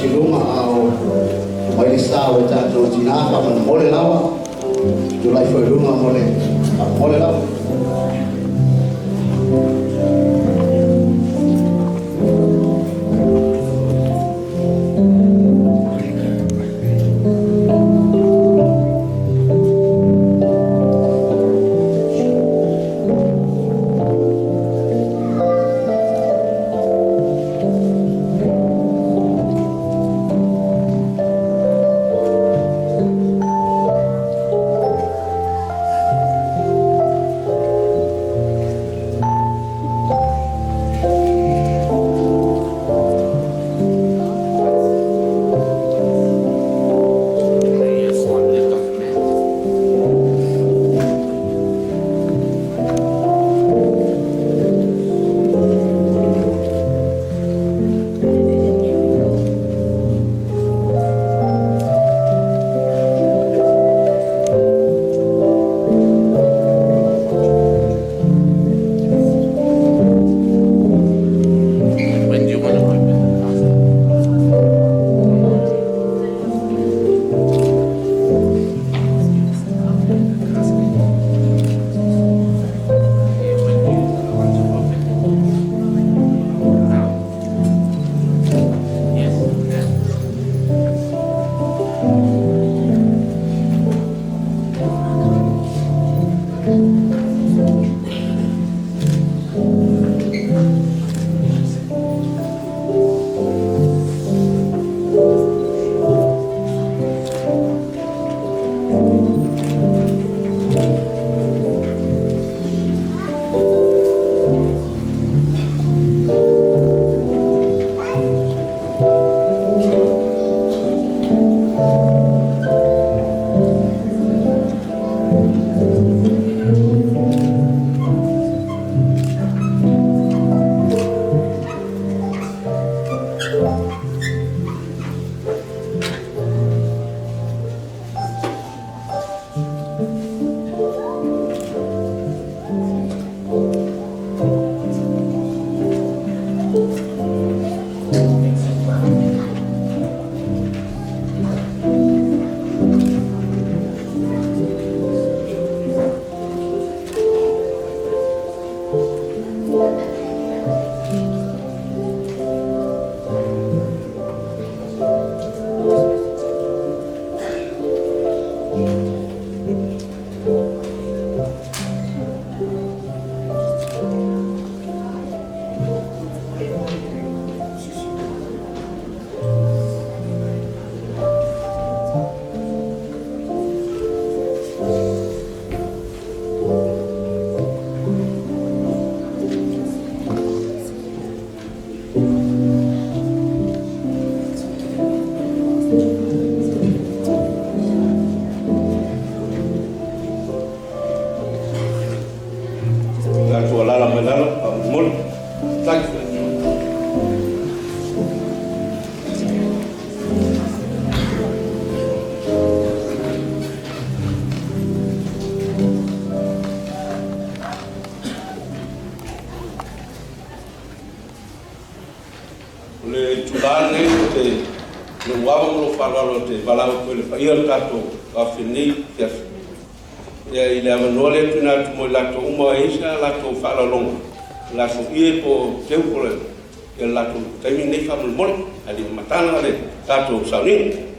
tasi i luga a o mai le sa o tatou tinā faamolemole lava. Tulai foi i luga mo le faamolemole lava. When do you want to open the casket? The casket. Yeah, when do you want to open it? Now. Yes. Yeah. Tatou alala mai lalo, faamolemole. Thank you. O le itulā lenei ou te lou ava ma lou faaaloalo ou te valaau atu ai i le paia o le tatou aofi i lenei afiafi. Ia i le avanoa lea e tuuina atu mo i latou uma e i ai sa latou faaaloaloga, o latou ie po o teu po o le ia le latou taimi lenei faamolemole. Ae le i amataga le tatou sauniga.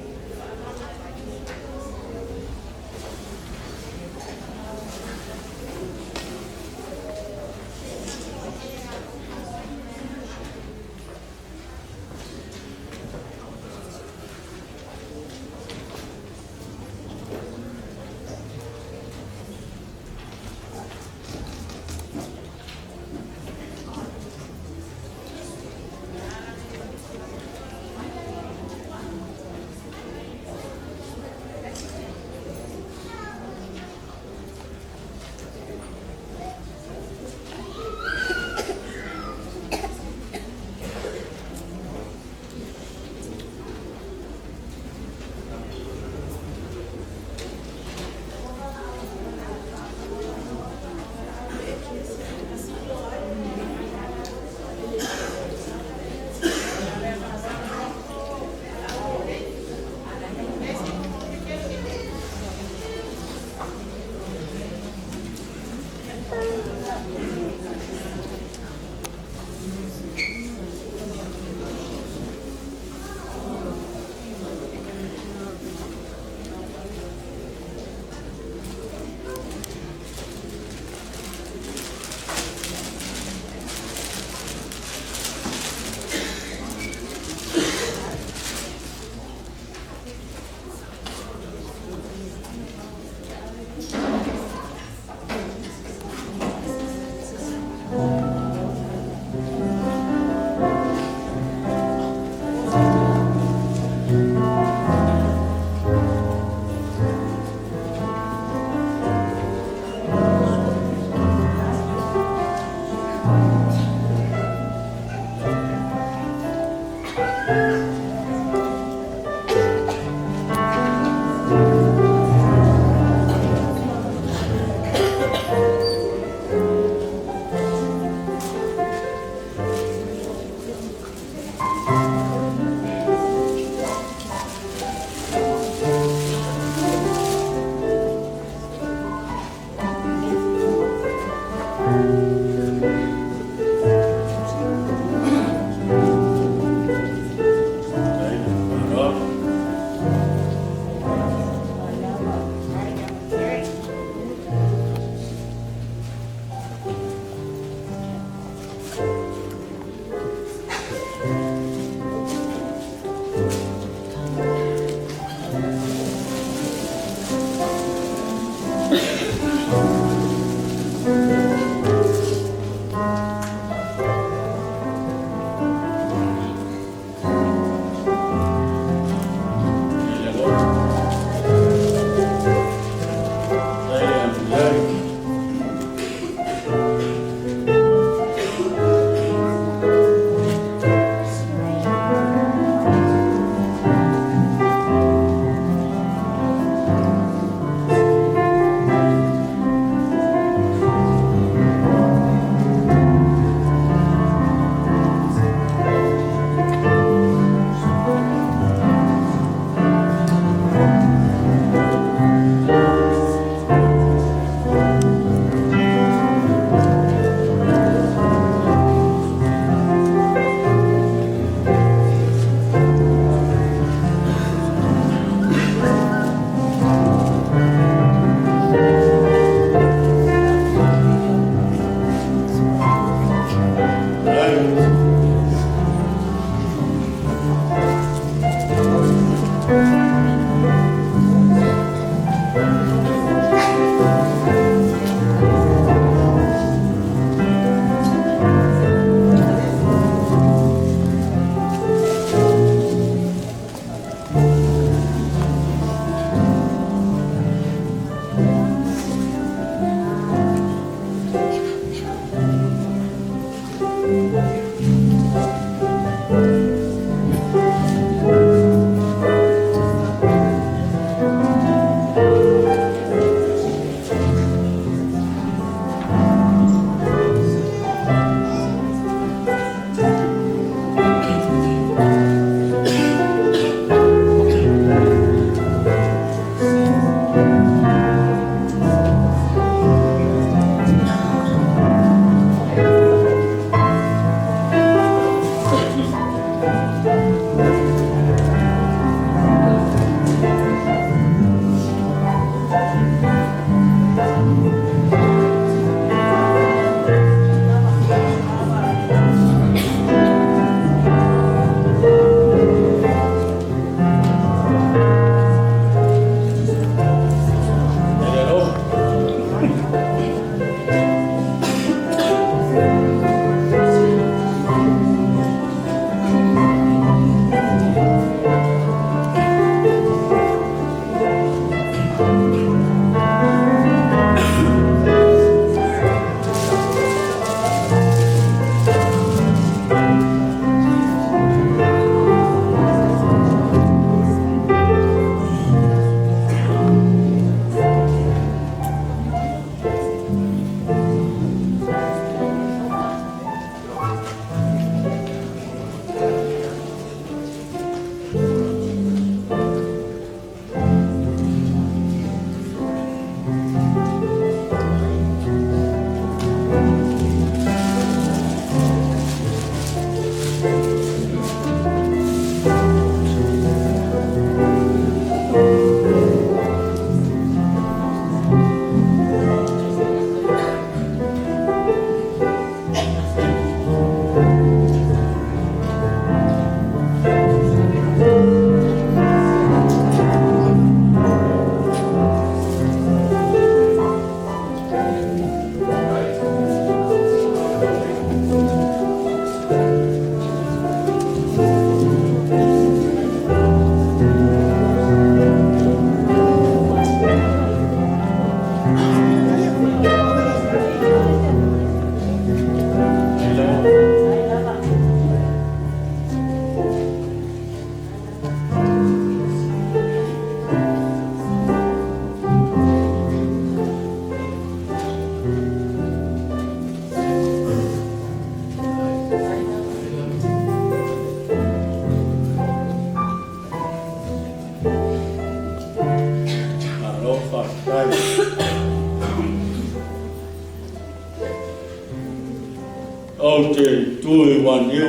Ou te tu i uaniu,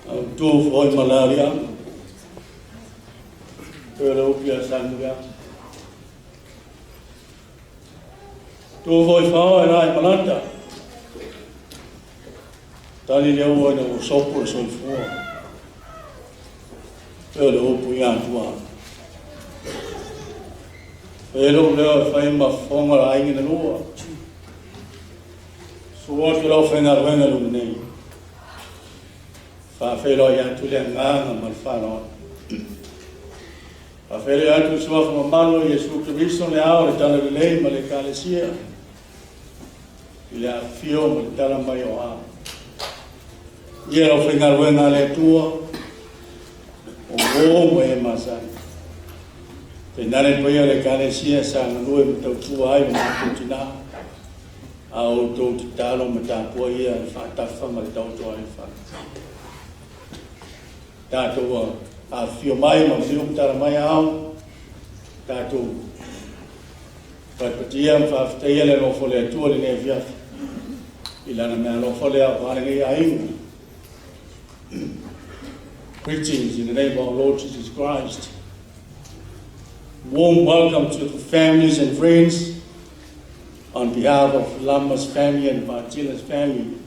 au tu foi malaria. Pe le upi a sanguia. Tu foi fao e lai malata. Tali le ua na o sopo le soifua. Pe le upu i atua. Pe le leo e whai mafonga la aingi na lua. Sua te lau whainga ruenga lunga nei. Wha whelo i atu le nganga ma le whanau. Wha whelo i atu sua whamamalo i Yesu Kristo le ao le tala lelei ma le kalesia. I le afio ma le tala mai o a. Ia lau whainga ruenga le tua. O o mo e masani. Te nare paia le kalesia sa ngalue ma tautua ai ma mātou tina. A o tō te talo ma tāpua ia le whaatafa ma le tautoa ai wha. Tātou a whio mai ma whio tara mai ao. Tātou whaipatia ma whaafitaia le lofo le atua le nei fiafi. I lana mea lofo le au wale nei ainga. Greetings in the name of our Lord Jesus Christ. Warm welcome to the families and friends on behalf of Lama's family and Martina's family.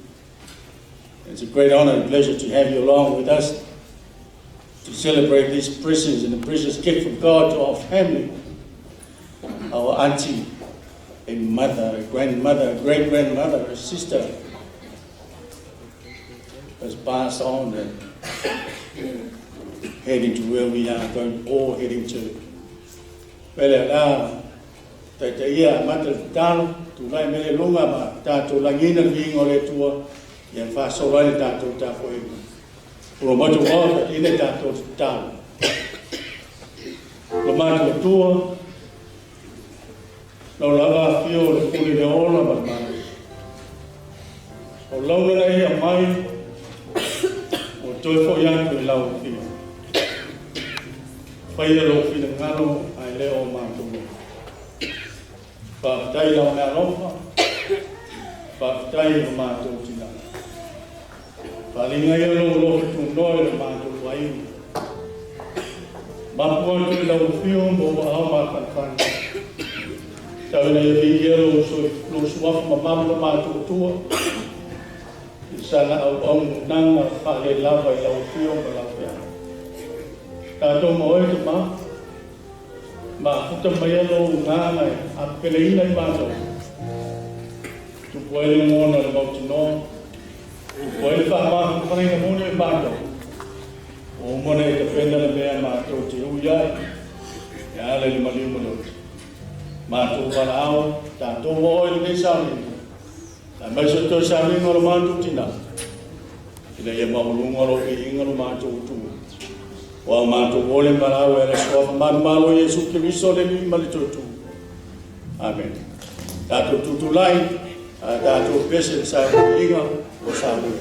It's a great honor and pleasure to have you along with us to celebrate this precious and the precious gift of God to our family, our auntie, a mother, a grandmother, a great-grandmother, a sister has passed on and heading to where we are going, all heading to. Pele la, te te ia mata te talo, tu lai mele lunga ma tātou langina le vinga o le tua, ia whaasolo ai le tātou tāpo e. Ua matu wao ta ine tātou te talo. Lo mātua tua, lau lava fio le puli le ola ma le manu. O launa na ia mai, o toi fo iatu e lau fio. Whaia lo whina ngalo ai le o mātou. Whaatai lau mea alofa, whaatai o mātou tina. Whalinga ia lo lofi tūnoa i le mātou aiu. Mapu atu i lau whio mo wa au māwhanwhana. Tau ina ia whiia lo lo suafu ma mamu lo mātou tua. I sana au au nanga whale lava i lau whio ma lau whia. Tātou ma oe te mā, ma futa mai alo ngā e a pele ina i mātou. Tupu ai le ngona le mautinoa, tupu ai le whaamahu whangaina moni i mātou. O mona e te pena le mea mātou te ui ai, e ala i le maliu maloti. Mātou wala ao, tātou wa oi le nei sauninga. Tā mai so toi sauninga o le mātou tina. Ina ia maulunga lo ke inga lo mātou tu. Wa mātou ole marau e le soafa malo Yesu Kristo le ni ma le tautu. Amen. Tātou tutulai, tātou pese le sa inga o sa mui.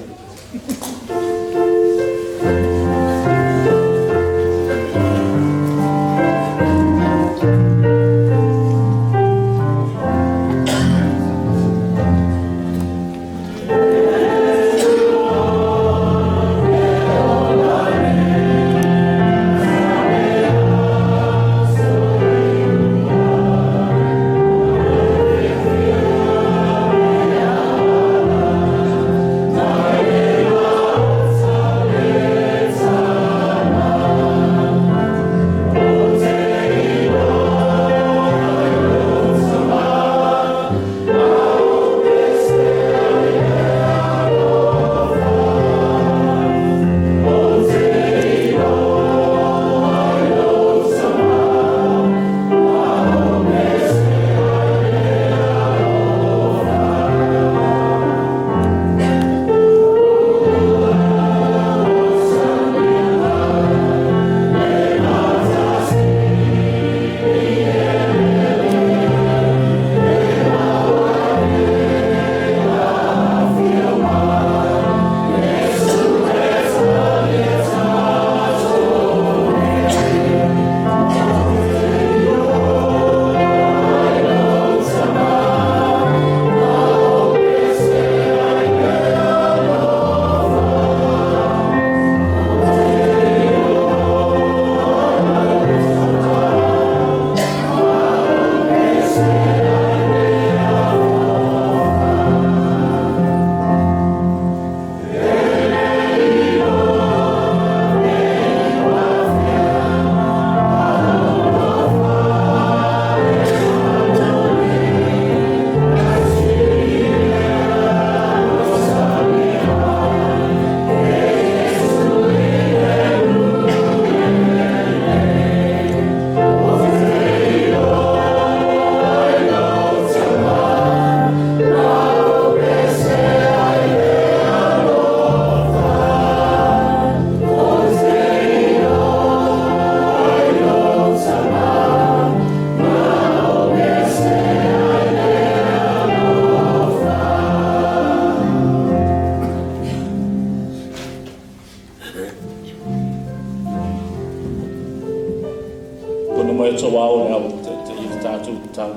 mai o tou ao le ao taitaia le tatou tatalo.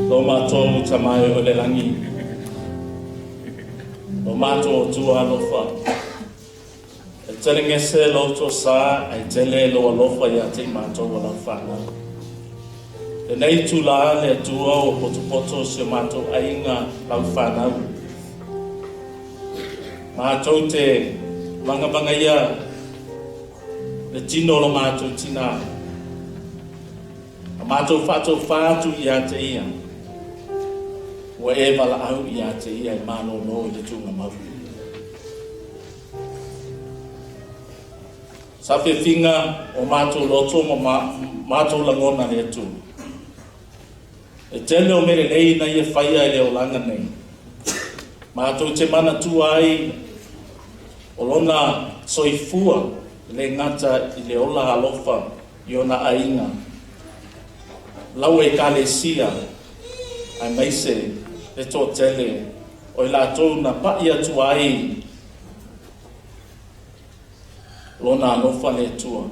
Lo matou Tama e o le lagi, lo matou Atua alofa, e telegese lo outou sa ae tele lou alofa ia te i matou o lau fanau. Lenei itula le Atua ua potopoto si o matou aiga lau fanau. Matou te vagavagaia le tino o lo matou tinā. A matou faatofā atu ia te ia, ua e valaau ia te ia e malolo i le tuugamau. Saafiafiga o matou loto ma matou lagona le Atua. E tele o mea lelei na ia faia i le olaga nei. Matou te manatua ai o lona soifua e le gata i le ola alofa i ona aiga, lau Ekalesia, aemaise le toatele o i latou na pa'i atu ai Lona alofa le Atua.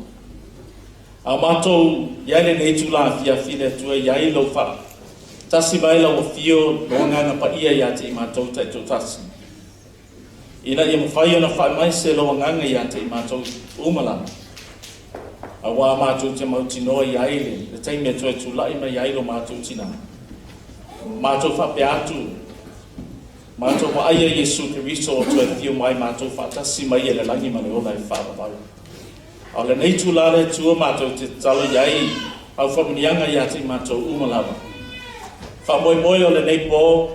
A o matou i ai lenei itula afiafi le Atua i ai lou faatasi mai lau afio lou Agaga Paia ia te i matou taitoatasi, ina ia mafai ona faamaise lou Agaga ia te i matou uma lava, auā matou te mautinoa i ai le taimi e toe tulai mai ai lo matou tinā. Matou faapea atu, Matou vaaia Iesu Keriso o toe afio mai matou faatasi mai ia le lagi ma le ola e faavavau. A o lenei itula le Atua matou te tatalo i ai au faamanuiaga ia te i matou uma lava. Faamoemoe o lenei po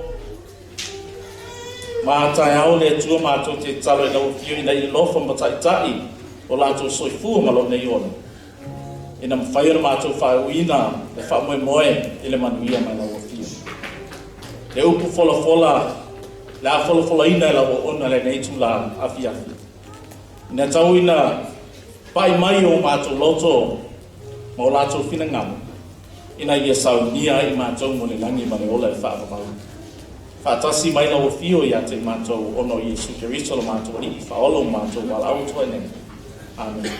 ma taeao le Atua matou te tatalo i lau afio ina ia alofa ma taitai o latou soifua ma lou nei ola, ina mafai ona matou faauuina le faamoemoe i le manuia mai lau afio. Le upu folafola, le a folafolaina e lau auauna lenei itula afiafi. Ina tau ina pai mai o matou loto ma o latou finagalo, ina ia saunia ai matou mo le lagi ma le ola e faavavau. Faatasi mai lau afio ia te i matou ona o Iesu Keriso lo matou Alii Faaola ua matou valaau atu ai nei. Amene.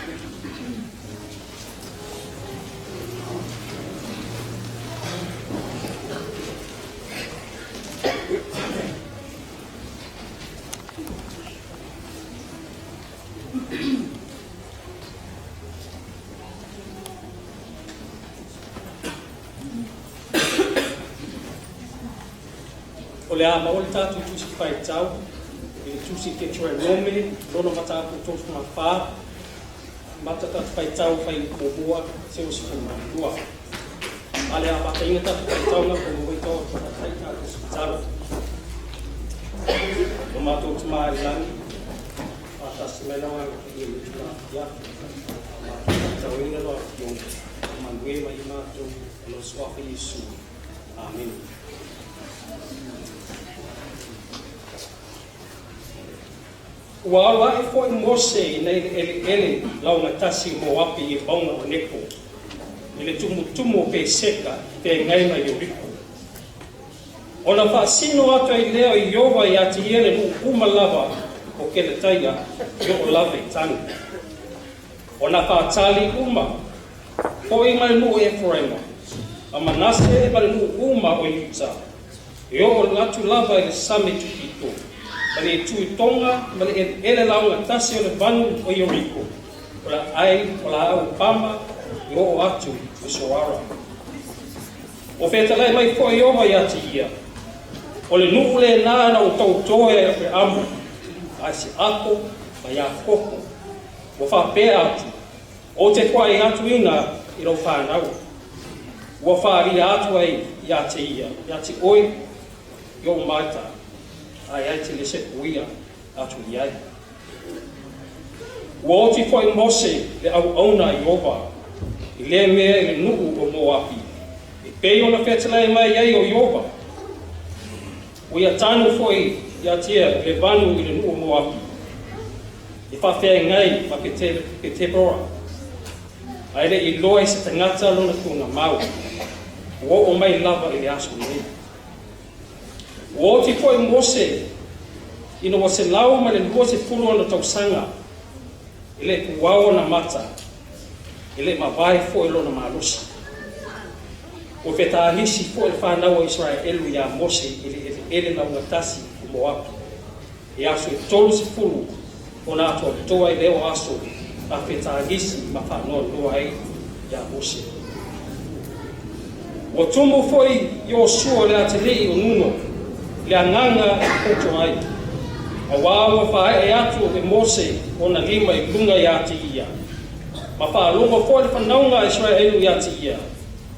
O le a maua le tatou Tusi Faitau i le Tusi Tetueronome, lona mataupu 34, amata tatou faitau fuaiupu muamua seia 12. A o le a amataina tatou faitauga po o faitau atu faafetai tatou tatalo. Lo matou Tama i le lagi, faatasi mai lau Agaga Paia i le itula afiafi, a matou faitauina lau Afioga, faamanuia mai i matou ona o le Suafa Iesu. Amene. Ua alo aʻe foi Mose i nai le eleele laugatasi o Moapi i mauga o Neko, i le tumutumu o Peseka i feagai ma Ieriko. Ona faasino atu ai lea o Ieova iā te ia le nuu uma lava o Keletaia i oo lava i Tani. O Nafatali uma foi ma le nuu o Eferaima, ma Manase ma le nuu uma o Iuta, e oo atu lava i le sami tupito, ma le itu i Toga ma le eleele laugatasi o le vanu o Ieriko, o le ai o laau pama e oo atu i Soara. Ua fetalai mai foi Ieova iā te ia, O le nuu lenā na ou tauto ai Aperamo, Aisaako ma Iakopo, ua faapea atu, Ou te kuaʻi atu ina i lou fanau, ua faalia atu ai iā te ia, iā te oe i oʻu maita, ae ai te le sepuia atu i ai. Ua oti foi Mose le auauna a Ieova i lea mea i le nuu o Moapi, e pei ona fetalai mai ai o Ieova. Ua ia tanu foi ia te ia le vanu i le nuu o Moapi, e faafeagai ma Petebora, ae le i iloa e se tagata lona tuugamau, ua oo mai lava i le aso nei. Ua oti foi Mose ina ua 120 ona tausaga, e le puao ona mata. E le i mavae foi lona malosi. Ua fetagisi foi le fanau a Isaraelu ia Mose i le eleele laugatasi o Moapi, i aso e 30 ona atoatoa ai lea o aso na fetagisi ma faanoanoa ai ia Mose. Ua tumu foi Iosua le atalii o Nuno i le agaga e poto ai, auā ua faaee atu e Mose ona lima i luga ia te ia, ma faalogo foi le fanauga a Isaraelu ia te ia,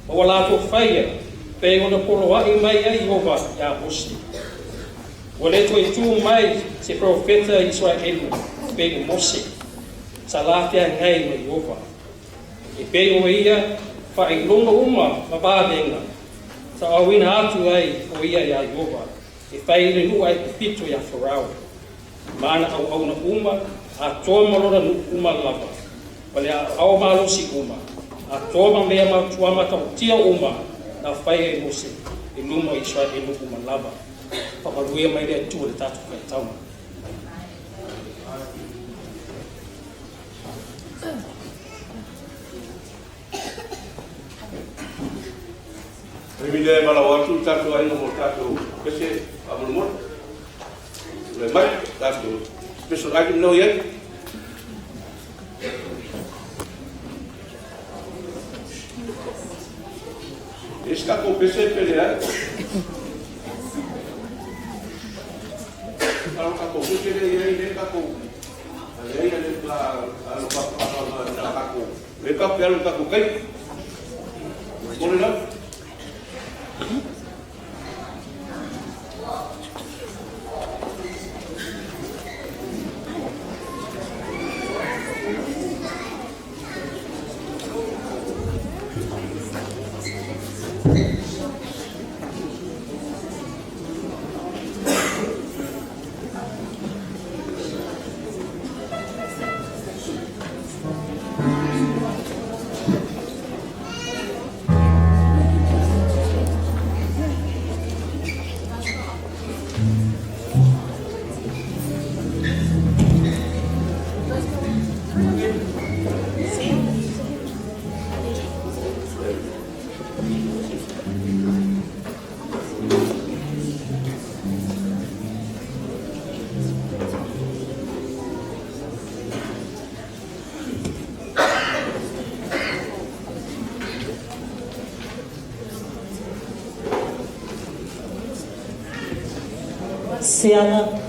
ma ua latou faia pei ona poloai mai ai Ieova iā Mose. Ua le toe tu mai se perofeta i Isaraelu pei o Mose, sa la feagai ma Ieova, e pei o ia faailoga uma ma vavega sa auina atu ai o ia iā Ieova e fai i le nuu Aikupito iā Farao ma ana auauna uma atoa ma lona nuu uma lava, ma le aoao malosi uma atoa ma mea matautia uma na faia e Mose i luma o Isaraelu uma lava. Faamanuia mai le Atua i le tatou faitauga. Taimi lea e valaau atu le tatou aiga mo le tatou pese faamolemole. Tulai mai, tatou special item lea ua i ai. E i ai se tatou pese pe leai? Alo tatou pese lea e i ai lea tatou a leai a le la alo tatou le tatou te alo i tatou taimi. Mo le lava. Seala.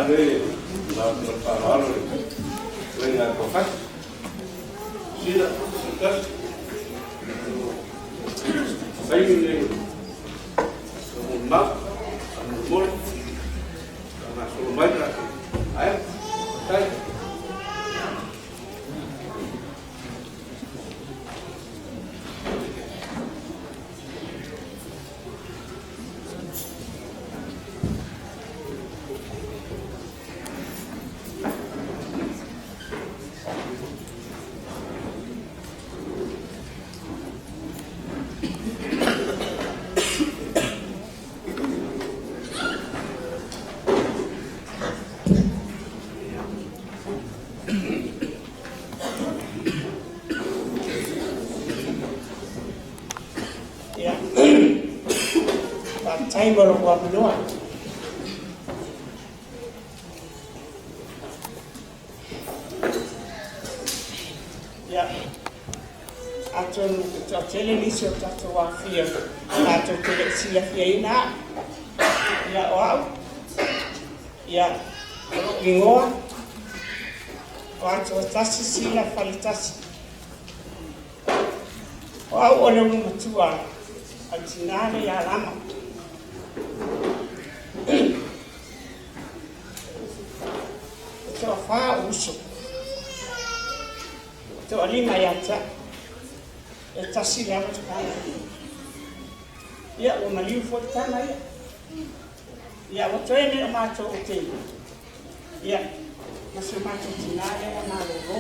lenei e lau ma le faaaloalo le fetalaiga ia Toafasi. Sila, se tasi. Taimi lenei o molimau, faamolemole, faagasolo mai le tatou aega. Faafetai. Ia, faafetai mo lou avanoa. Ia, atonu e toatele nisi o tatou aofia tatou te le i silafiaina au. Ia, o au, ia, o lou igoa, o Atuatasi Sila Faletasi. O au o le ulumatua a le tinā lea ia Lama. E toafa ou uso. E toalima ia te au. E tasi lava le tama. Ia, ua maliu foi le tama ia. Ia, ua toe nei o matou o te, ia, ma si o matou tinā lea ua malolo.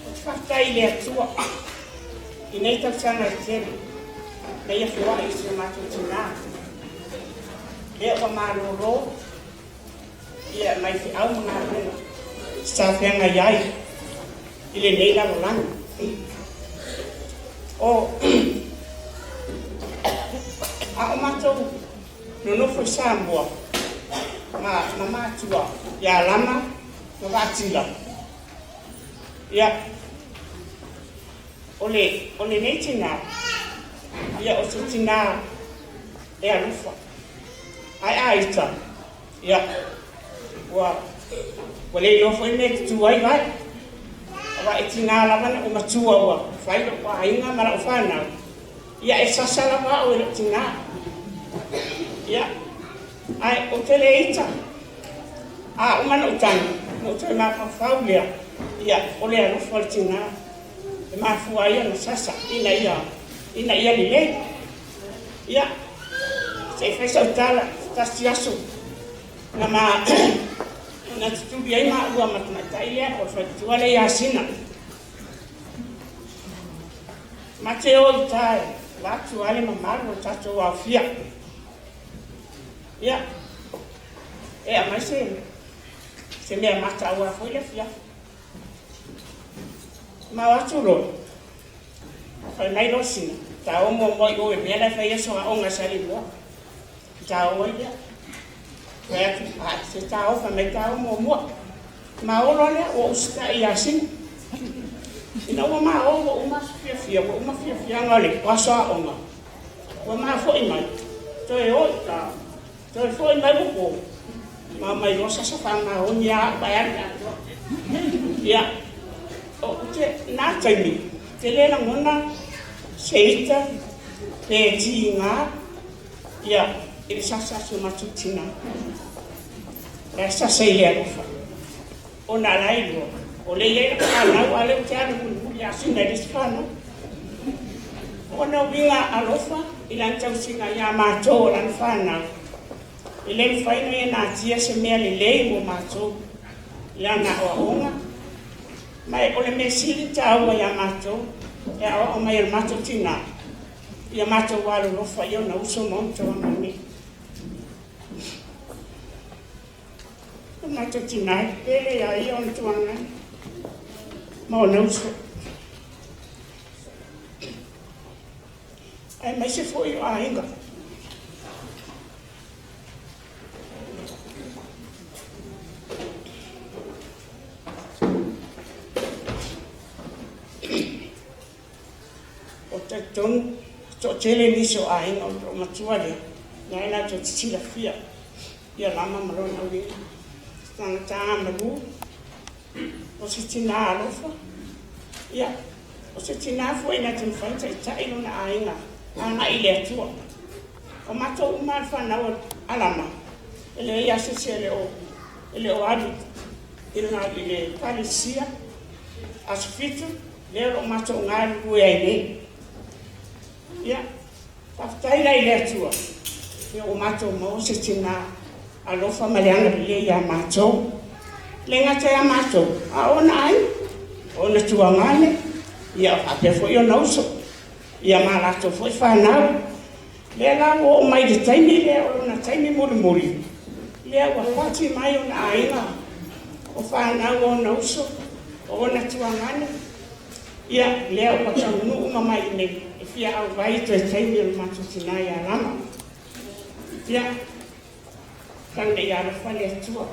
Ou te faafetai i le Atua i nei tausaga e tele na ia feoai i si o matou tinā lea ua malolo ia mai feau ma galuega sa feagai ai i lenei lalolagi. O a o matou nonofo i Samoa ma ma matua ia Lama ma Vaatila, ia, o le o lenei tinā, ia o se tinā e alofa. Ae a ita, ia, ua ua le iloa foi le mea e tutu ai vae. Aua e tiga lava na ou matua ua fai lou aiga ma lau fanau, ia e sasa lava au e lou tinā. Ia, ae ou te le ita. A uma na ou tagi, na ou toe mafaufau lea, ia, o le alofa o le tinā e mafua ai ona sasa ina ia, ina ia lelei. Ia, se i fai sau tala, se tasi aso, na ma na tutuli ai maua ma le tamaitai lea o le faletua lea ia Sina. Ma te o i uta e avatu lava le mamalu o le tatou aofia. Ia, e aumai se, se mea mataua foi le afiafi. Ma o atu loa, fai mai loa Sina, ta o muamua i o i le mea la e fai ai so aoga i Saleloloa. Ta o ai lea. Fai atu, ai, se ta o, fai mai ta o muamua. Ma o loa lea, ua usitai ia Sina. Ina ua ma o, ua uma aso fiafia, ua uma fiafiaga o le aso aoga. Ua ma foi mai, toe o i uta, toe foi mai ua po. Ma omai loa sasa faamaoni a au ae alu i le atoa. Ia, o te, na taimi, te le lagona se ita pe tiga ia i le sasa a si o matou tina. La e sasa i le alofa. Ona la e iloa, o lea e i ai lau fanau, a o lea ou te alu mulimuli ia Sina i le isi fanau. O ona uiga alofa i lana tausiga iā matou o lana fanau, e le mafai ona ia natia se mea lelei mo matou i lana aoaoga, ma o le mea sili taua iā matou, e aoao mai e le matou tinā, ia matou alolofa i ona uso ma ona tuagamane. O le matou tinā e pele iā ia ona tuagamane ma ona uso. Aemaise foi o aiga. O talitonu, toatele nisi o aiga o lo o matua lea, na e latou te silafia. Ia Lama ma lona uiga. Se tagata malu, o se tinā alofa, ia, o se tinā foi na te mafai ona taitai lona aiga agai i le Atua. O matou uma lava le fanau a Lama, e leai lava se isi e le o, e le o alu i le, i le ekalesia, aso Fitu, lea o lo o matou galulue ai nei. Ia, faafetai la i le Atua, ia ua matou maua se tinā alofa ma le agalelei ia matou. E le gata ia matou, a o ona aiga, o ona tuagane, ia faapea foi ona uso, ia ma latou foi fanau. Lea la ua oo mai i le taimi lea o lona taimi mulimuli, lea ua fati mai ona aiga, o fanau a ona uso, o ona tuagane, ia lea ua taunuu uma mai i inei e fia auai i toe taimi o le matou tinã ia Lama. Ia, tau ina ia alofa le Atua,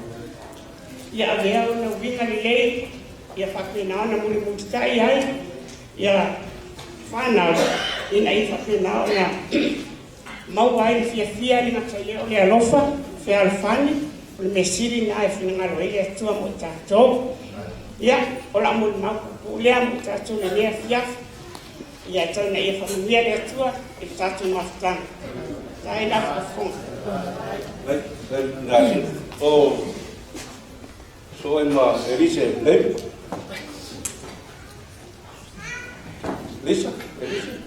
ia avea ona uiga lelei, ia faapena ona mulimulitai ai ia fanau ina ia faapena ona maua ai le fiafia, e le gata i lea o le alofa fealofani, o le mea sili lena e finagalo ai le Atua mo i tatou. Ia, o lau molimau puupuu lea mo i tatou i lenei afiafi. Ia tau ina ia faamanuia le Atua i le tatou mafutaga. Faafetai lau faafofoga. O so e ma Elise Baby. Lisa, Elise.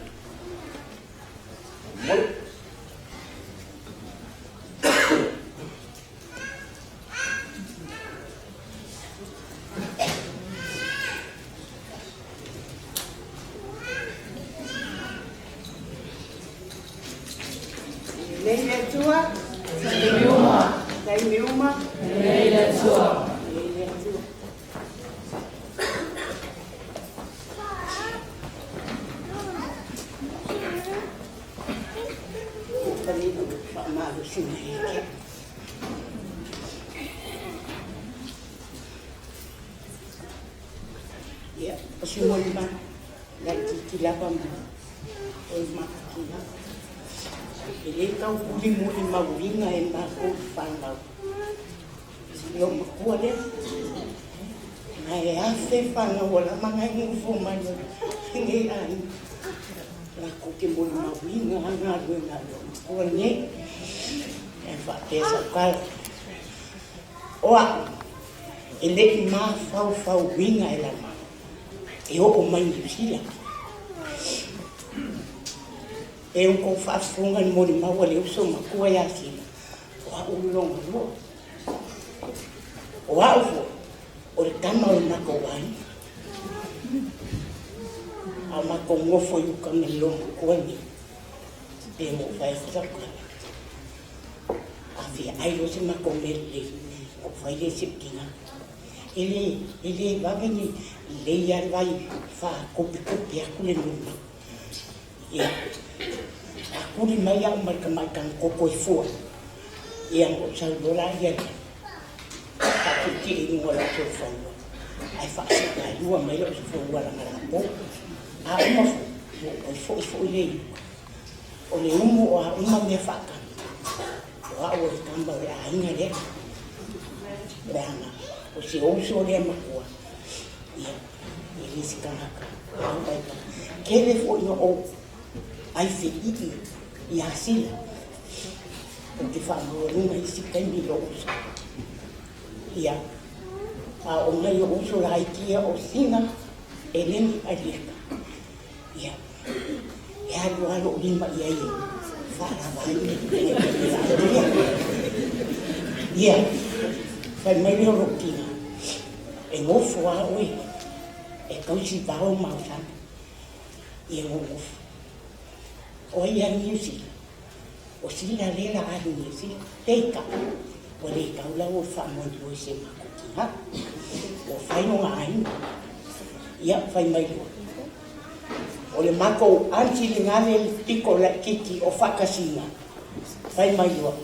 Mo. Lelei le Atua. Taimi uma. Taimi uma. Lelei le Atua. Lelei le Atua. Faamalosi mai ai. Ia, o se molimau laitiiti lava ma o le mafatia. E le tau mulimulimauina e matou i fanau. Lou matua lea. Na e afe fanau o lama na e nofo mai lenei aiga. Latou te molimauina lava galuega a lou matua lenei. E faapea sau tala. O au, e le i mafaufauina e Lama e oo mai Niu Sila. E ua tou faafofoga i le molimau a le uso matua ia Sila, o au le lona lua. O au foi, o le tama o le matou aiga. A o matou nofo i uka ma le loomatua lenei, pe na ou fai atu sau tala, a fia ai loa se matou mea lelei, ona ou fai lea i si ou tina. E le, e le vave ni lelei lava le vai faatopetope atu le molimau. Ia, a tuli mai au ma le tamai tagototo e fua, ia ona ou sau loa lea faatietie i luga o lau solofanua, ae faasetailua mai lau solofanua lagalapo. A uma foi, ua ou toe foi foi lea i uka. O le umu o a uma mea faatanu, o au o le tama o le aiga lea. Leaga, o si ou uso lea matua, ia, e le se tagata au ai pa. Tele foi na ou ai feii ia Sila, ou te faamaualuga i isi taimi i lou uso. Ia, a o nai ou uso laiti ia o Sina, Eleni, Alieta. Ia, e alu lava lou lima i ai e faalava ai le lea. Ia, fai mai lea o lou tina, e nofo lava oe e tausi vao ma aosaga. Ia nonofo. O ai e alu i Niu Sila? O Sila lea la alu i Niu Sila. Peitai, ua le tau la ua faamoemoe i se matou tina. Ua fai lona aiga. Ia, fai mai loa. O le matou aunty lena le pito laitiiti o Faakasina, fai mai loa,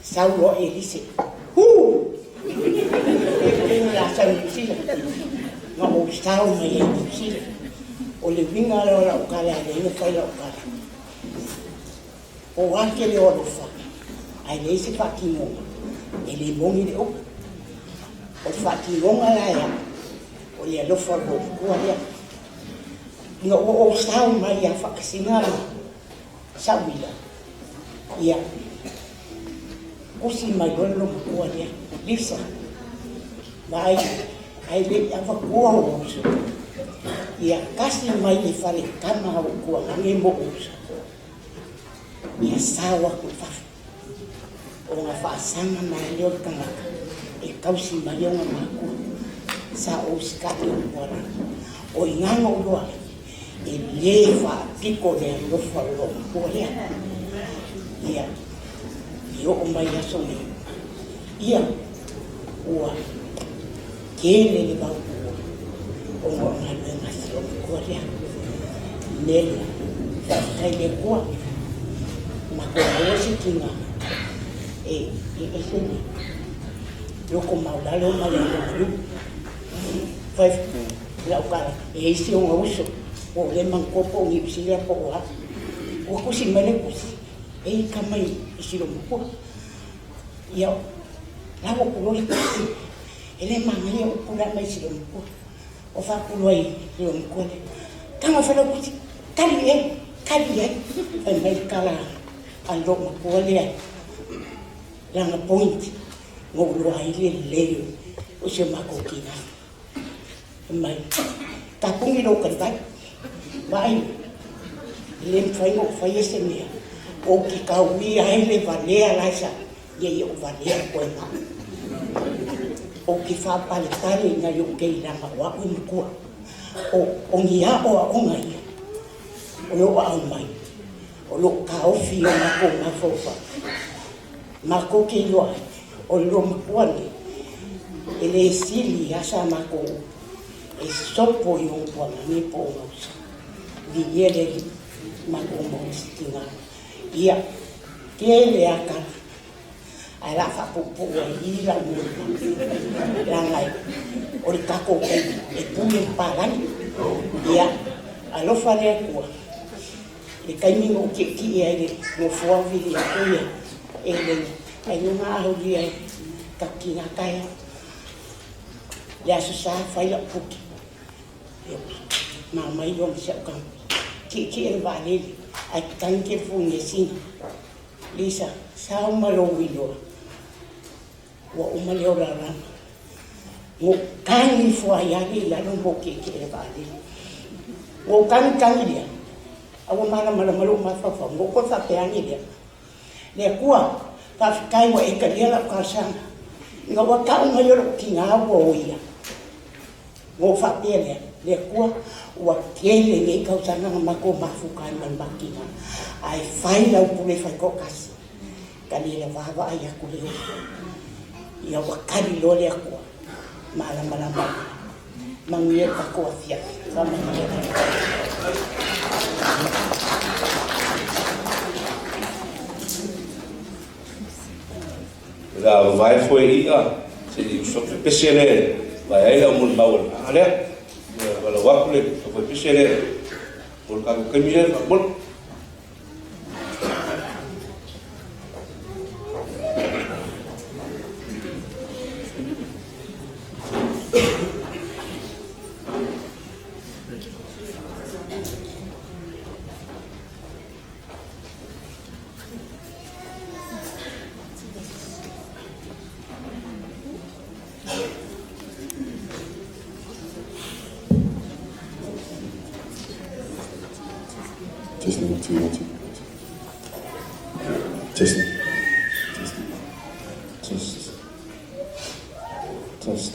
sau loa Elise. Huu! E la sau i Niu Sila. Na ou sao mai ai i Niu Sila. O le uiga lea o lau tala e leai ona fai lau tala. Po o a le tele o alofa, ae leai se faatinoga. le moni le upu. O le faatinoga la e au, o le alofa o le loomatua lea. Ina ua ou sao mai ia Faakasina ma Sauila, ia, tusi mai loa le loomatua lea, Lisa, vaai, ae le i avatua ou uso, ia kasi mai le faletama a ou tuagane mo ou uso, ia sao atu i fafo. Ona faasaga mai lea o le tagata e tausi mai ona matua. Sa ou usitai o Tuala. O i ina na ou iloa ai, e le faapito le alofa o lou matua lea. Ia, i oo mai i aso nei, ia, ua tele le vautuua ona o galuega a si ou matua lea. O le mea lea, faafetai i le Atua, matou maua se tina e ese le loto maualalo ma le alomalu. Fai lau tala, e i ai si ona uso, ua ou le manatua po o Niu Sila po o a. Ua tusi mai le tusi, e i tama i si lou matua. Ia, lau atu loa le tusi, e le manaia upu la e aumai i si lou matua. Ua faapulu ai i lou matua lea, Tago Failautusi, tali i ai, tali i ai. Fai mai le tala a lou matua lea, lana point, na ou iloa ai le lelei o si o matou tina. Fai mai, Tapuni lou talivai, vaai, e le mafai ona ou faia se mea ou te tauia ai le valea la e sa ia i ou valea koe ma au. Ou te faapalepale i nai ou keilaga o au e matua. O ni aoaoga ia o lo o aumai, o lo o taofi i o matou mafaufau. Matou te iloa ai, o le loomatua lenei, e le sili lava sa matou upu e sopo i ona tuagane po o ona uso. Viia le Alii, matou maua se tina. Ia, tele lava tala, ae o le a faapuupuu ai i i lau molimau, leaga o le tatou taimi e pule le palagi. Ia, alofa le Atua. I le taimi na ou tietie ai i le nofoa o vili atu ia eleni, ailoga a aulia e tatou tina taeao. Le Aso Sa fai lau puki, ma aumai loa ma si au tama. Tietie le vaalele, ae tatagi telefoni e Sina. Lisa, sao ma lou iloa, ua uma le olaolama. Na ou tagi ifo ai lava i lalo ma ou tietie i le vaalele. Na ou tagitagi lea, a ua malamalama lou mafaufau, na ou toe faapea ane lea, Le Atua, faafetai ua e talia lau talosaga. Ina ua tau mai o lou tina ua o ia, na ou faapea lea, Le Atua, ua tele nei tausaga na matou mafuta ai ma le matou tina, ae fai lau pule faitoatasi. Tali le vaavaai atu le uso. Ia ua tali loa le Atua, malamalama ai. Manuia le tatou afiafi. Faamanuia le Atua. O le a vavae foe i i'a se i uso atu le pese lea e vae ai le aumolimau a le vaega lea. Ia valaau atu le foe pese lea mo le tatou taimi lea faamolemole. Testing, 1, 2, 1, 2. Testing. Testing. Test. Test.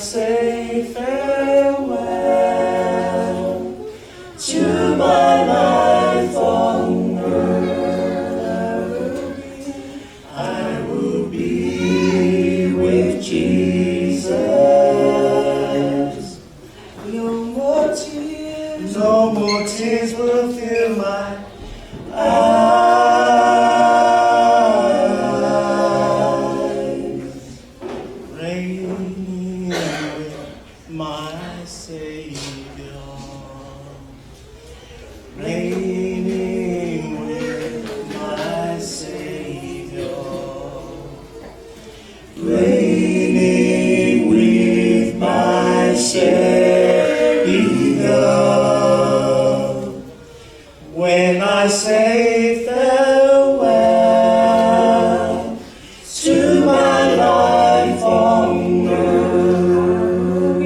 say farewell to my life on earth, I will be with Jesus. No more tears, no more tears will fill my eyes. Reigning with my Savior, reigning with my Savior, reigning with my Savior. When I say farewell to my life on earth,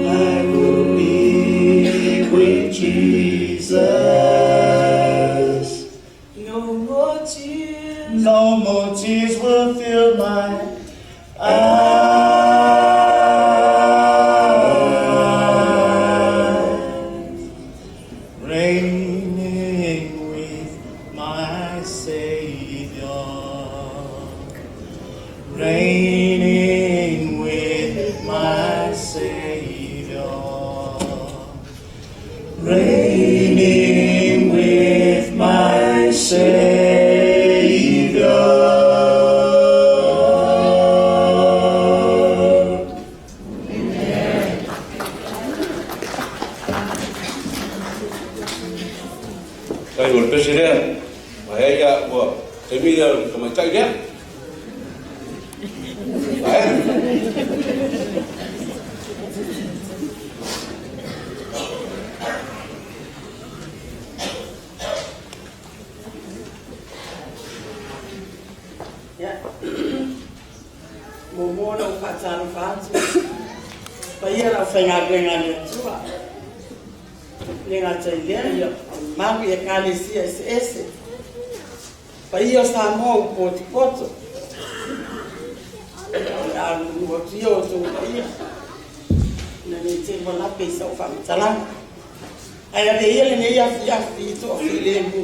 I will be with Jesus. No more tears. No more tears will fill my eyes. Reigning with my Savior. Reigning with my Savior. Reigning with my Savior. Tai o le pese lea, ma hea ia ua taimi lea o le tamaitai lea. Ae. Ia, muamua ona ou faatalofa atu paia le aufaigaluega a le Atua. E le gata i lea, ia mamalu i Ekalesia eseese, paia o Samoa ua potopoto. Ia, o le a lulu atu ia outou paia, ina ne i te i ua lape i sau faamatalaga. Ae avea ia lenei afiafi i toafilemu.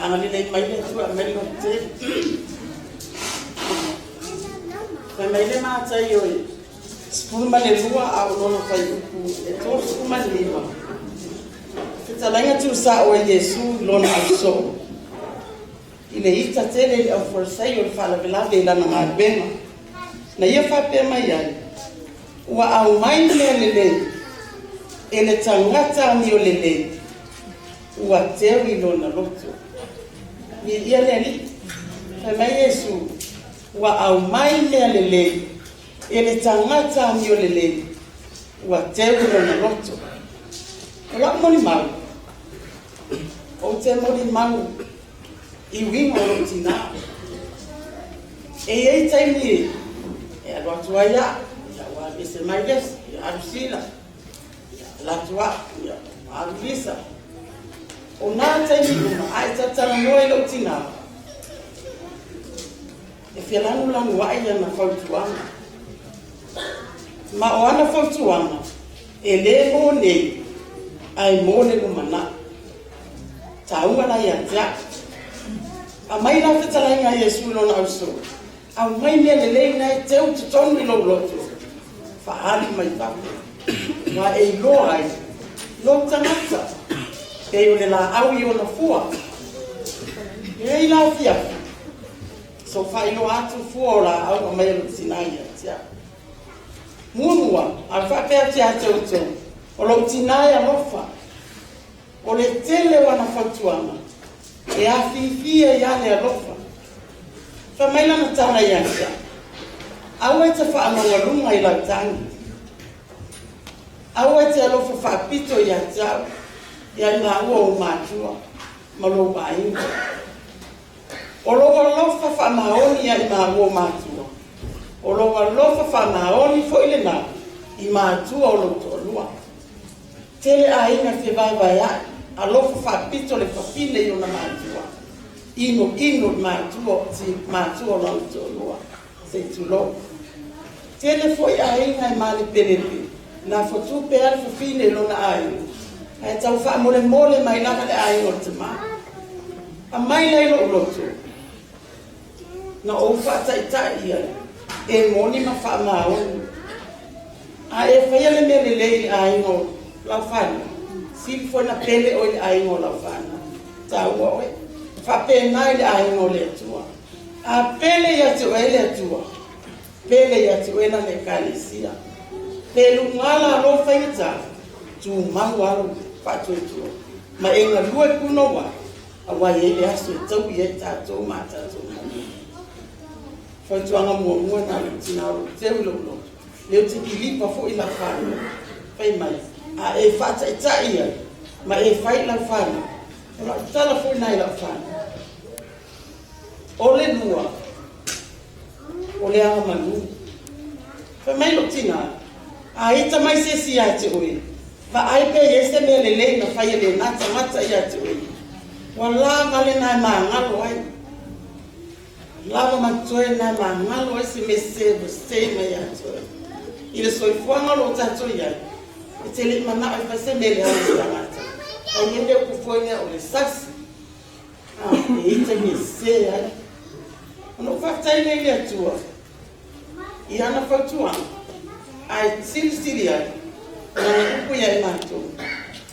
Agalelei mai le Atua e aumai le lototele. Fai mai le Mataio i 12 a o lona fuaiupu e 35, Fetalaiga tuusao e Iesu i lona ausoo i le ita tele i le auFarisai o le faalavelave i lana galuega, na ia faapea mai ai, Ua aumai mea lelei e le tagata amio lelei, ua teu i lona loto. Viia le Alii. Fai mai Iesu, Ua aumai mea lelei e le tagata amio lelei, ua teu i lona loto. O lau molimau, ou te molimau i uiga o lou tinā. E i ai taimi e alu atu ai au, ia ua alu ese mai le isi, ia alu Sila, ia alu atu au, ia alu Lisa. O nā taimi uma, a e talatalanoa i lou tinā, e felanulanuai ana fautuaga. Ma o ana fautuaga, e lē mo nei, ae mo le lumanai. Taua la ia te au. Aumai la fetalaiga a Iesu i lona ausoo, aumai mea lelei na e teu i totonu i lou loto, faaali mai fafo, aua e iloa ai lou tagata, pei o le laau i ona fua. E i ai la afiafi, so faailoa atu fua o laau aumai e lou tina ia te au. Muamua, a faapea atu ia te outou, o lou tina e alofa, O le tele o ana fautuaga e afifi ai lava le alofa. Fai mai lana tala ia te au, Aua e te faamaualuga i lau tagi. Aua e te alofa faapito ia te au, ia i maua ou matua ma lou aiga. O lou alofa faamaoni ia i maua matua, o lou alofa faamaoni foi lena i matua o lou toalua. Tele aiga fevaevaea'i, alofa faapito le fafine i ona matua, inoino i matua, matua o lona toalua, se i tulou. Tele foi aiga e malepelepe, lafo tupe lava le fafine i lona aiga, ae tau faamolemole mai lava le aiga o le tamā. Aumai la i lou loto, na ou faataitai i ai, e moni ma faamaoni. A e faia le mea lelei i le aiga o lau fanau, sili foi ona pele oe i le aiga o lau fanau, taua oe. E faapena i le aiga o le Atua. A pele ia te oe le Atua, pele ia te oe lana Ekalesia. Pe luga lalo faigata, tumau lava lou faatuatua ma e galue punouai, aua e i ai le aso e taui ai tatou ma a tatou manuia. Fautuaga muamua lena a lou tina o lo o teu i lou loto, lea ou te kilipa foi i lau fanau, fai mai, a e faataitai ai ma e fai i lau fanau, o lau tala foi lena i lau fanau. O le lua, o le agamanu. Fai mai lou tina, a ita mai se isi ia te oe, vaai pe i ai se mea lelei na fai e lena tagata ia te oe. Ua lava lena e magalo ai. Lava ma totoe lena e magalo ai se mea sese ua sese mai ia te oe. I le soifuaga o lo o tatou i ai, e te le i manao e fai se mea leaga i se tagata. Ae i ai le upu foi lea o le sasi. E i ai taimi e sese ai. Ona ou faafetai lea i le Atua i ana fautuaga, ae silisili ai lana upu ia i matou,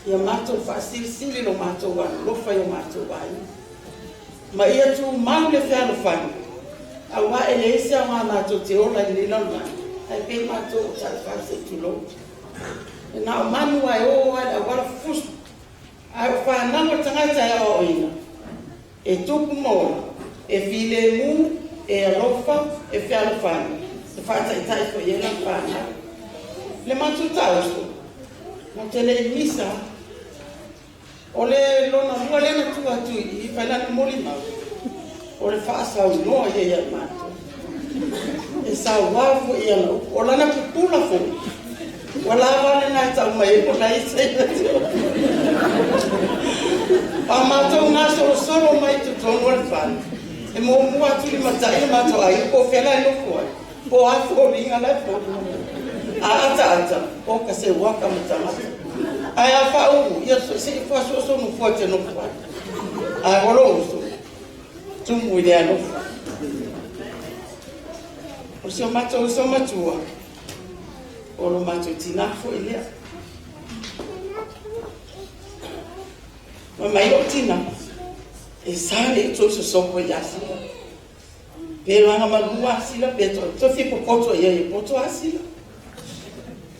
ia matou faasilisili lo matou alolofa i o matou aiga, ma ia tumau le fealofani, aua e leai se aoga matou te ola i lenei lalolagi, ae pei matou o taifau se i tulou. E na o manu lava e o lava i le auala fufusu, Ae o fanau a le tagata e aoaoina, e tupu ma ola, e filemu, e alofa, e fealofani, e faataitai foi i ai lana fanau. Le matou taoso, matou te le i misa lava. O le lona lua lea na tuu atu i i, fai lana molimau, o le faasaunoa ia ia matou. E saua foi i ana upu. O lana pupula foi, ua lava lena e tau mai ai po o na ita ia te oe. A matou gasolosolo mai i totonu o le fale, e muamua atu limatai le matou aiga po o fea la e nofo ai, po o a foliga la e foliga mai. A ataata, oka se uaka ma tagata. Ae a faauu, ia se i fuasoaso nofoa e te nofo ai. Ae o lou uso, tumu i le alofa. O si o matou uso matua, o lo matou tinā foi lea. Fai mai lou tinā, e sa le i tou sosopo ia Sila. Pe laga malu a Sila, pe to fia popoto i ai e poto a Sila.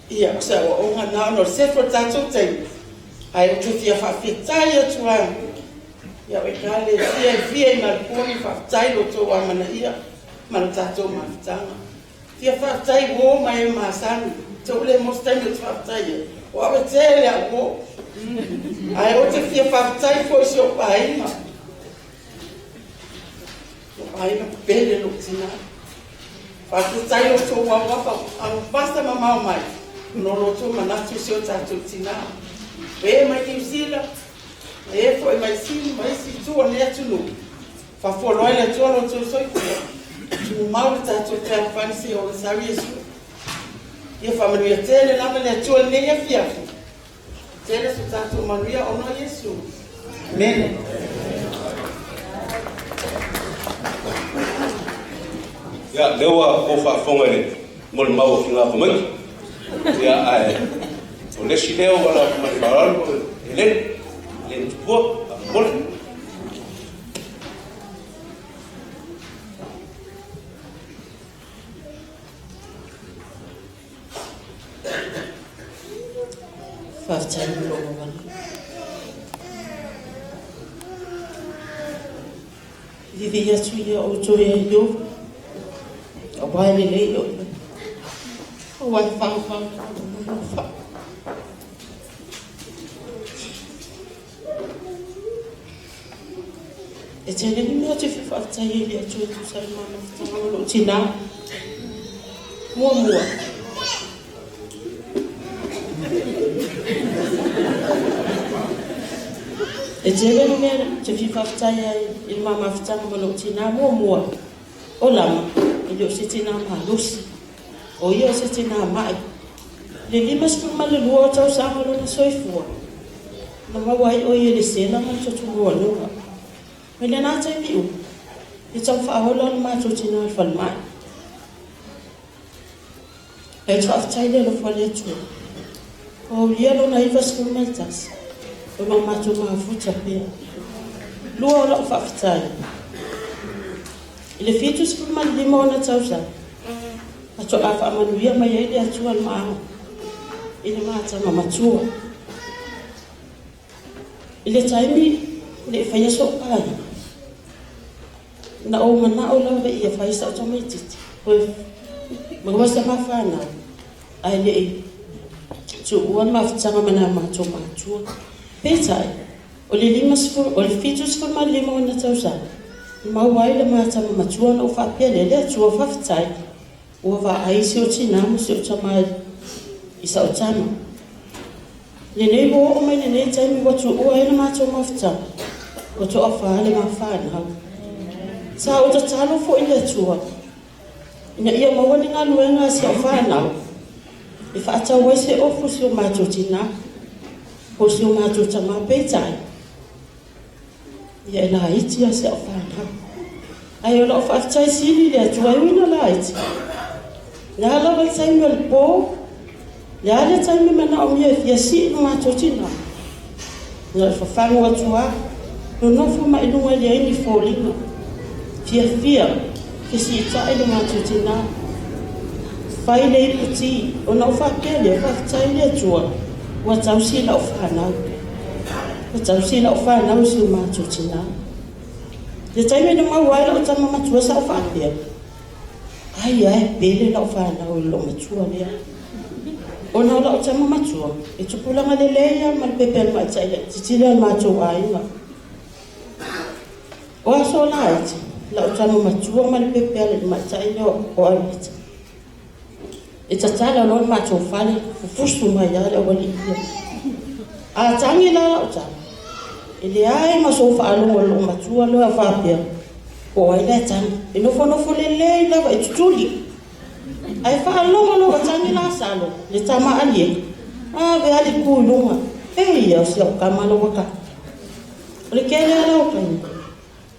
Ia, o se aoaoga na ona o le sefe o le tatou taimi, ae ou te fia faafetai atu ai ia Ekalesia e fia i Maleponi, faafetai lo outou amanaia ma le tatou mafutaga. Fia faafetai uo ma e masani, te ou le mo se taimi ou te faafetai ai, o au e tele au uo. Ae ou te fia faafetai foi i si ou aiga. Lou aiga pele lou tina. Faafetai lo outou auafa auvasa mamao mai no lo outou manatu i si o tatou tina. E mai Niu Sila, e foi mai Sini ma isi itu o lenei atunuu. Faafualoa ai le Atua lo outou soifua. Tumau le tatou fealofani seia ola sau Iesu. Ia faamanuia tele lava le Atua i lenei afiafi. Tele so tatou manuia ona o Iesu. Amene. Ia, lea ua ou faafofoga i le molimau a Finagafamaiti. Ia, ae o le isi lea ua atu mai le faaaloalo, Eleni, Eleni Tupua, faamolemole. Faafetai mo lou avanoa. Viviia atu ia outou ia Ieova, aua e lelei o ia, aua e faavavau le E tele ni mea ou te fia faafetai ai i le Atua e tusa ai ma mafutaga ma lou tinā. Muamua, e tele ni mea ou te fia faafetai ai i le ma mafutaga ma lou tinā. Muamua, o Lama, e le o se tinā malosi. O ia o se tinā ma'i. I le 52 o tausaga o lona soifua, na maua ai o ia i le sela ma le toto maualuga. Mai lena taimi uma, e tau faaola o le matou tinā i le falemai. Ae ou te faafetai i le alofa o le Atua, ua aulia lona 91, o lo o matou mafuta pea. Lua o lau faafetai, i le 75 ona tausaga, faatoa faamanuia mai ai le Atua i le maau i le matama matua. I le taimi le i faia so'u aiga, na ou manao lava ia fai sa'u tamaitiiti toe maua sa ma fanau, ae le i tuua le mafutaga ma nai matou matua. Peitai, o le 50, o le 75 ona tausaga, na maua ai le matama matua ona ou faapea lea, le Atua faafetai, ua vaai si ou tinā ma si ou tamā i sa'u tama. Lenei ua oo mai lenei taimi ua tuua ai le matou mafutaga, ua toafa le ma fanau. Sa ou tatalo foi i le Atua ina ia maua ni galuega a si au fanau e faatau ai se ofu si o matou tinā po o si o matou tamā. Peitai, ia e laiti lava si au fanau. Ae o lau faafetai sili i le Atua e ui ina laiti, le a lava le taimi o le po, le a le taimi manaomia e fia sii le matou tinā, na o le fafagu atu lava, nonofo mai luga e leai ni foliga, fiafia, fesiitai le matou tinā, fai le iputi, ona ou faapea lea, faafetai i le Atua, ua tausi lau fanau. Ua tausi lau fanau i si o matou tinā. Le taimi na maua ai lau tama matua sa ou faapea, ai ai pele lau fanau i lou matua lea. Ona o lau tama matua, e tupulaga lelei lava ma le pepe a le matai laitiiti lea o le matou aiga. O aso laiti, lau tama matua ma le pepe a le matai lea o Alita. E tatala loa le matou fale, fufusu mai lava le aualii ia. A tagi la lau tama, e leai ma sou faalogo i lou matua lea faapea, po o ai la e tagi. E nofonofo lelei lava e tutuli. Ae faalogo loa ua tagi Lasalo, le tama alieka, ave lava le ku i luga. E ia o si au tama la ua tagi. O le tele lava la o taimi,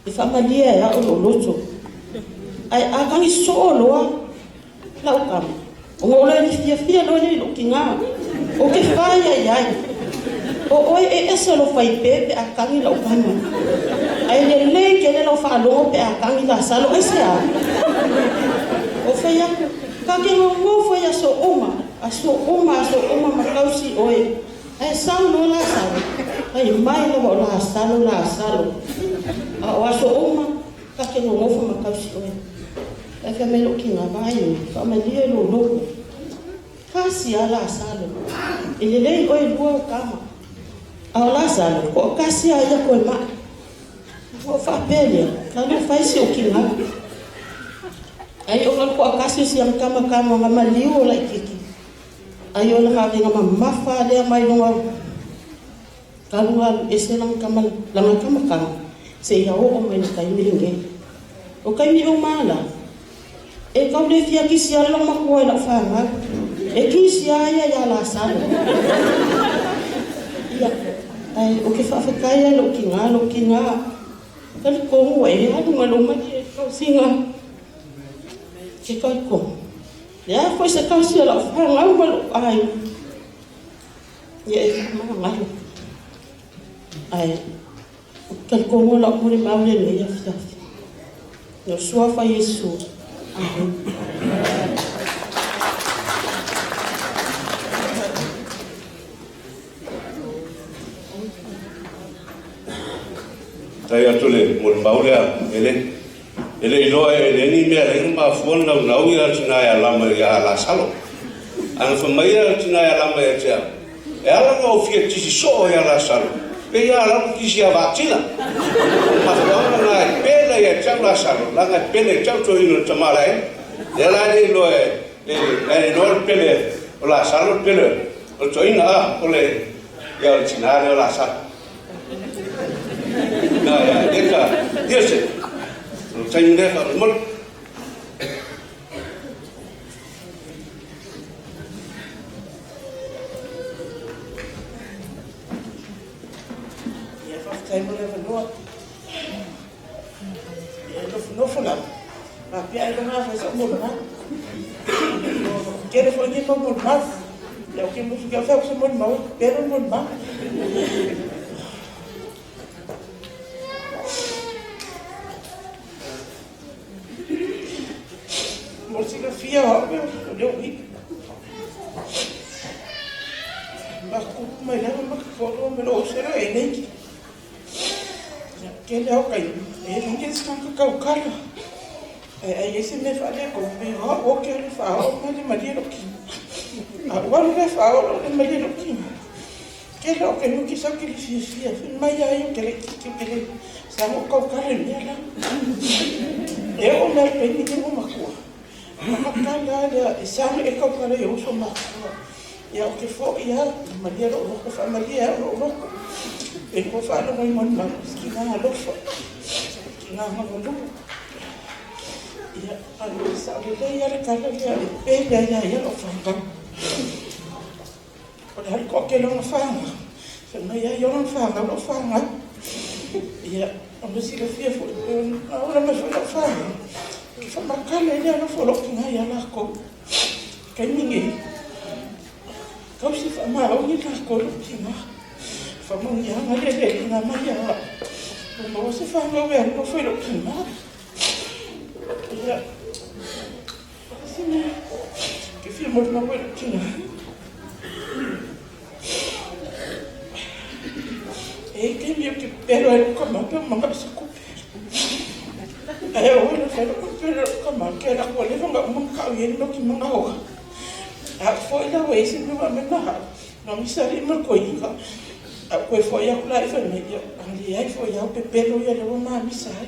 e faamalie ai au lou loto. Ae a tagi soo loa lau tama, ona o le fiafia loa lea i lou tinā. Ou te fai ai ai. O oe e ese lou faipe pe a tagi lau tama. Ae lelei tele lau faalogo pe a tagi Lasalo, aisea? O fai atu, ka te nonofo i aso uma, aso uma, aso uma ma tausi oe. Ae sau loa Lasalo, fai mai lava o Lasalo, Lasalo. A o aso uma, ka te nonofo ma tausi oe. Ae fai mai lou tinā, vaai oe, faamalie lou loto. Kasi a Lasalo, e lelei oe lua o tama. A o Lasalo, ko o kasi a ia koe mai. Ua ou faapea lea, na lou fai si ou tinā. Ai o ka ko kasi o si ang kama kama nga maliu o laititi. Ai o langa avega mamafa lea mai luga o galugalu ese langa kama langa kama kama seia oo mai le taimi lenei. O taimi uma la, e tau le fia kisi ale lou matua i lau fanau. E kisi a ia ia Lasalo. Ia, ae ou te faafetai ai lou tinā, lou tinā. Talitonu ua e alu ma lou malie i le tausiga. Ke talitonu. Le a foi se tausi a lau fanau ma lou aiga. Ia e faamagalo. Ae talitonu o lau molimau lenei afiafi. No suafa Iesu. Amen. Tai atu le molimau lea, e le e le iloa e le ni mea le mafua na naunau ia tina e alama ia Lasalo. Ana fai mai ia tina e alama ia te au, e ala na ou fia tisi soo ia Lasalo, pe ia ala tisi ia Vaatila. O mafuanga na e pele ia te au Lasalo, langa e pele te au toeaina o le tama la e. Lea la e le iloa e e le iloa le pele o Lasalo le pele o le toeaina a o le ia o le tina lea o Lasalo. Na ia le ka ia se o le taimi lea faamolemole. Faafetai mo le avanoa. Ia, e nofonofo lava, faapea ailoga a fai sa'u molimau. Tele foi nei mau molimau. Ia, ou te musu ki au fai atu se molimau e pepelo le molimau. Mo le silafia o au o le o i. Makupu mai lava ma ka toalua me lou uso e nei. Ia, tele au taimi, e leai se tagata taukala. Ae ai ai se mea faaletonu, e o au ou te alu e faaoo ma le malie lou tino. A ou alu la e faaoo lo'u le malie lou tino, tele o taimi ou te sau ou te le fiafia, fai mai a ia ou te laitiiti ou te le saga ou tautala i mea la. E oo mai lava i le taimi lenei ua matua, ona matala lava lea e saga ea tautala i ou uso matutua. Ia ou te fo'i lava, malie lou loto, faamalie ai au lou loto. E lua faalogo i molimau, se tina alofa, se tina agavalo. Ia, ae sao lelei lava le tala lea e pele ai lava ia lau fanau. O le alu toatele o ona fanau, fai mai lava ia ola na fanau lau fanau. Ia, ona silafia foi, na ola mai foi lau fanau, ke faamatala ai le alofa o lou tina ia latou. Taimi nei, tausi faamaoni latou i lou tina. Faamanuiaga lea le Alii na mai ia au. Ua maua se fanau e alolofa i lou tina. Ia, o le isi mea ke fia molimau ai lou tina. E i ai taimi ou te pepelo ai i lou tama pe ua manao i se tupe. Ae oo ina fai lou pepelo i lou tama, ke ala ua leva ona uma ona tau i ai le mea ou te manao ai. A ou foi la ua i ai se mea ua aumai ma au, na misa alii ma le toeaina. A ou toe foi atu la i fai mai, ia, a leai foi lava o pepelo ia lea ua mamisa ai.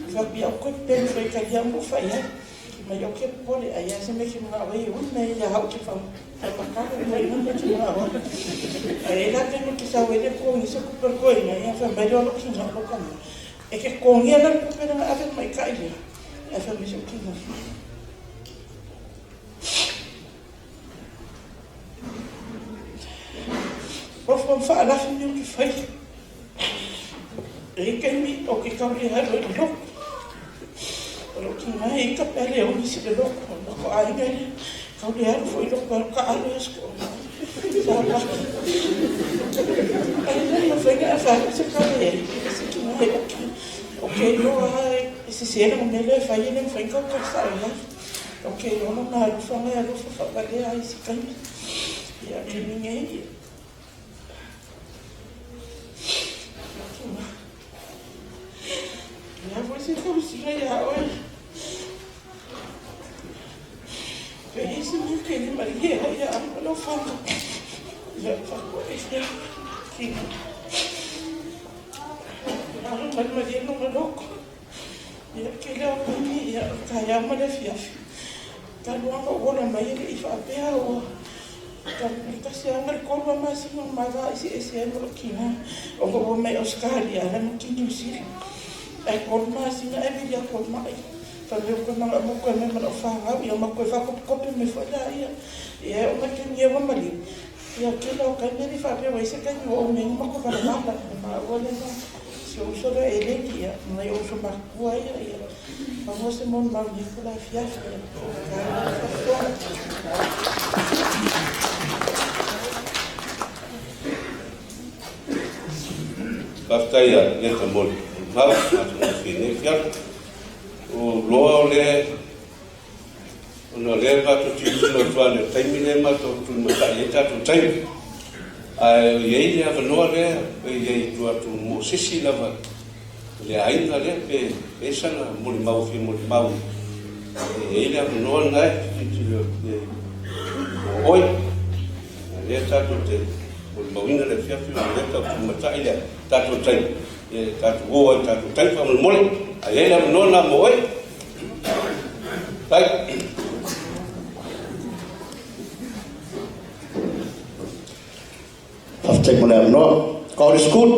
Fai atu, ia ou toe pepelo foi e talia ma ou fai ai. Mai ou te popole, ai lava se mea e te manao ai e ui mai ia au te faamatala mai le mea e te manao ai. Ae i ai la taimi ou te sau ai le totogi se tupe a le toeaina, ia fai mai lea o lou tina o lou tama, e te totogia la le tupe lea na ave i le tamaitai lea? Ae fai mai si ou tina, Ofo ma faalafi mea ou te faia. E i ai taimi ou te tau le alu ai i le lotu. O lou tina e i ai tape le oni si le lotu. O le matou aiga lea. Tau le alu foi i lotu alu taalo ia se toalua. Sa paki. Ai le mafai ona e fai se tala i ai. Se tina e oke. Oke iloa e sese lana mea lea e fai e le mafai ona tau sao i ai. Oke iloa lona alofa na e alofa faavalea ai i se taimi. Ia taimi nei. Ia foi se tausiga ia oe. Pe i se mea ke le malie ai ia au lau whanga. Ia whakua e ia ki. Alo mai malie no loko. Ia ke leo puni ia taeao ma le afiafi. Talu lava ona ou ola mai e le i faapea ua le tasi lava ma le tolu lava masina o ma va eseese ai ma lou tina ona ou omai Ausetalia ala ma ki Niu Sila. Ae tolu masina ae vili atu ai maʻi. Fai mai ua toe manao mai toe aumai ma lau fanau ia ma toe faakopekope mai foi laia. Ia e oo mai le taimi ua maliu, ia tele o taimi e le i faapea ua i ai se taimi ua ou meinga ma tou valavala. O maua lena si ou uso lea Eleni, ia ma nai ou uso matutua ia, ia maua se molimau i lenei itula afiafi. Ia faafetai le faafofoga. Faafetai ia Leta mo le molimau matagofie i lenei afiafi. O loa o le ona o lea matou tilotilo atu lava i le taimi lea matou tulimatai ai tatou taimi. Ae o i ai le avanoa lea pe i ai i tua atu mo se isi lava i le aiga lea pe i ai sana molimau e fia molimau e i ai le avanoa lena e tilotilo atu i ai mo oe. A lea tatou te molimauina le afiafi ona o lea tatou tulimatai le tatou taimi, ia tatou o ai i le tatou taimi faamolemole. A i ai le avanoa lena mo oe. Vai. Faafetai mo le avanoa. God is good.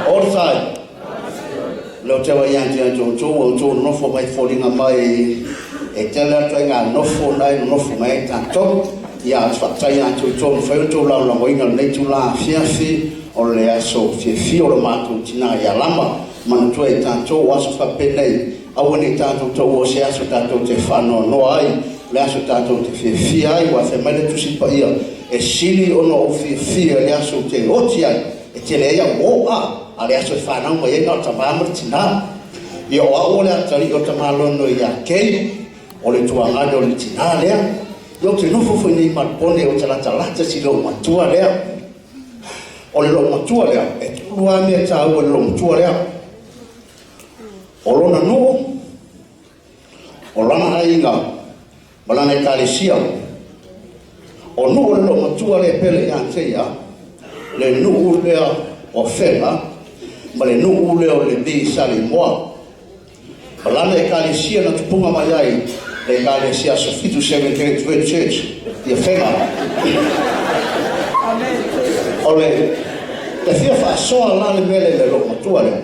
All the time. Leo te wa ia te tou tou o tou nofo mai foliga mai e tele atu ai ngā nofo nai nofo mai ai tātou. Ia, ou te faafetai ia te outou ua mafai ona outou lagolagoina lenei itula afiafi o le aso fiafia o lo matou tina ia Lama. Manatua e tatou o aso faapenei, aua ne i tatou taua o se aso tatou te faanoanoa ai, o le aso tatou te fiafia ai, aua fai mai le Tusi Paia, e sili ona ou fiafia i le aso ou te oti ai, e tele ai au o a le aso e fanau mai ai na o le tama ma le tina. Ia o au o le atalii o Tamalono ia Kei, o le tuagane o le tina lea. Ia ou te nofo foi nei ma le pone ou te latalata si lou matua lea. O le lou matua lea, e tolu lava mea taua i le lou matua lea. O lona nuu, o lana aiga, ma lana ekalesia. O nuu o le lou matua lea e pele ia te ia, le nuu lea o Fega, ma le nuu lea o Levi Saleimoa. O lana ekalesia na tupuga mai ai, le ekalesia Aso Fitu Seventh Day Adventist Church i Afega. O le te fia faasoa la le mea lea i le loomatua lea.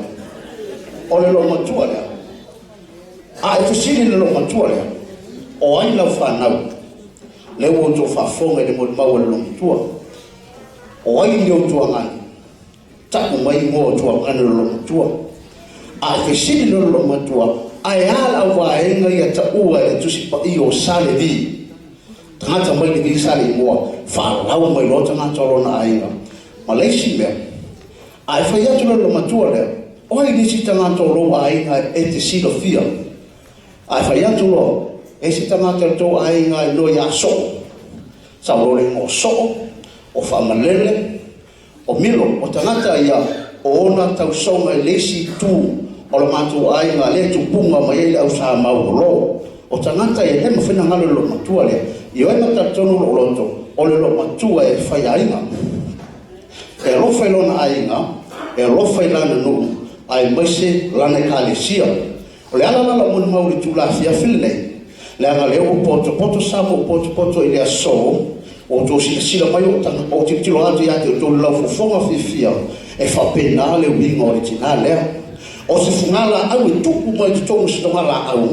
O le loomatua lea, a e fesili i le loomatua lea, o ai lau fanau? Lea ua outou faafofoga i le molimau a le loomatua. O ai ni ou tuagane? Tau mai igoa o tuagane o le loomatua. A e fesili loa i le loomatua, ae a le auvaega ia taua e le Tusi Paia o Sa Levi? Tagata mai Levi sa le igoa, faalau mai loa tagata o lona aiga. Ma le isi mea, a e fai atu loa i le loomatua lea, o ai le isi tagata o lou aiga e te silafia? A e fai atu loa, e isi tagata o le tou aiga e noe ia Soo, sau loa le igoa o Soo, o Faamalele, O Milo, o tagata ia o ona tausoga i le isi itu o lo matou aiga lea e tupuga mai ai le au sa mauolo. O tagata ia, e le mafai ona galo i le loomatua lea. Ioe ma talitonu lou loto, o le loomatua e fai aiga. E alofa i lona aiga, e alofa i lana nuu, aemaise lana ekalesia. O le ala la lau molimau i le itula afiafi lenei, leaga lea ua potopoto sa ma ou potopoto i le aso, ua outou silasila mai o ou tilotilo atu ia te outou i le laufofoga fiafia, e faapena le uiga o le tina lea. O se fugalaau e tupu mai totonu o se togalaau,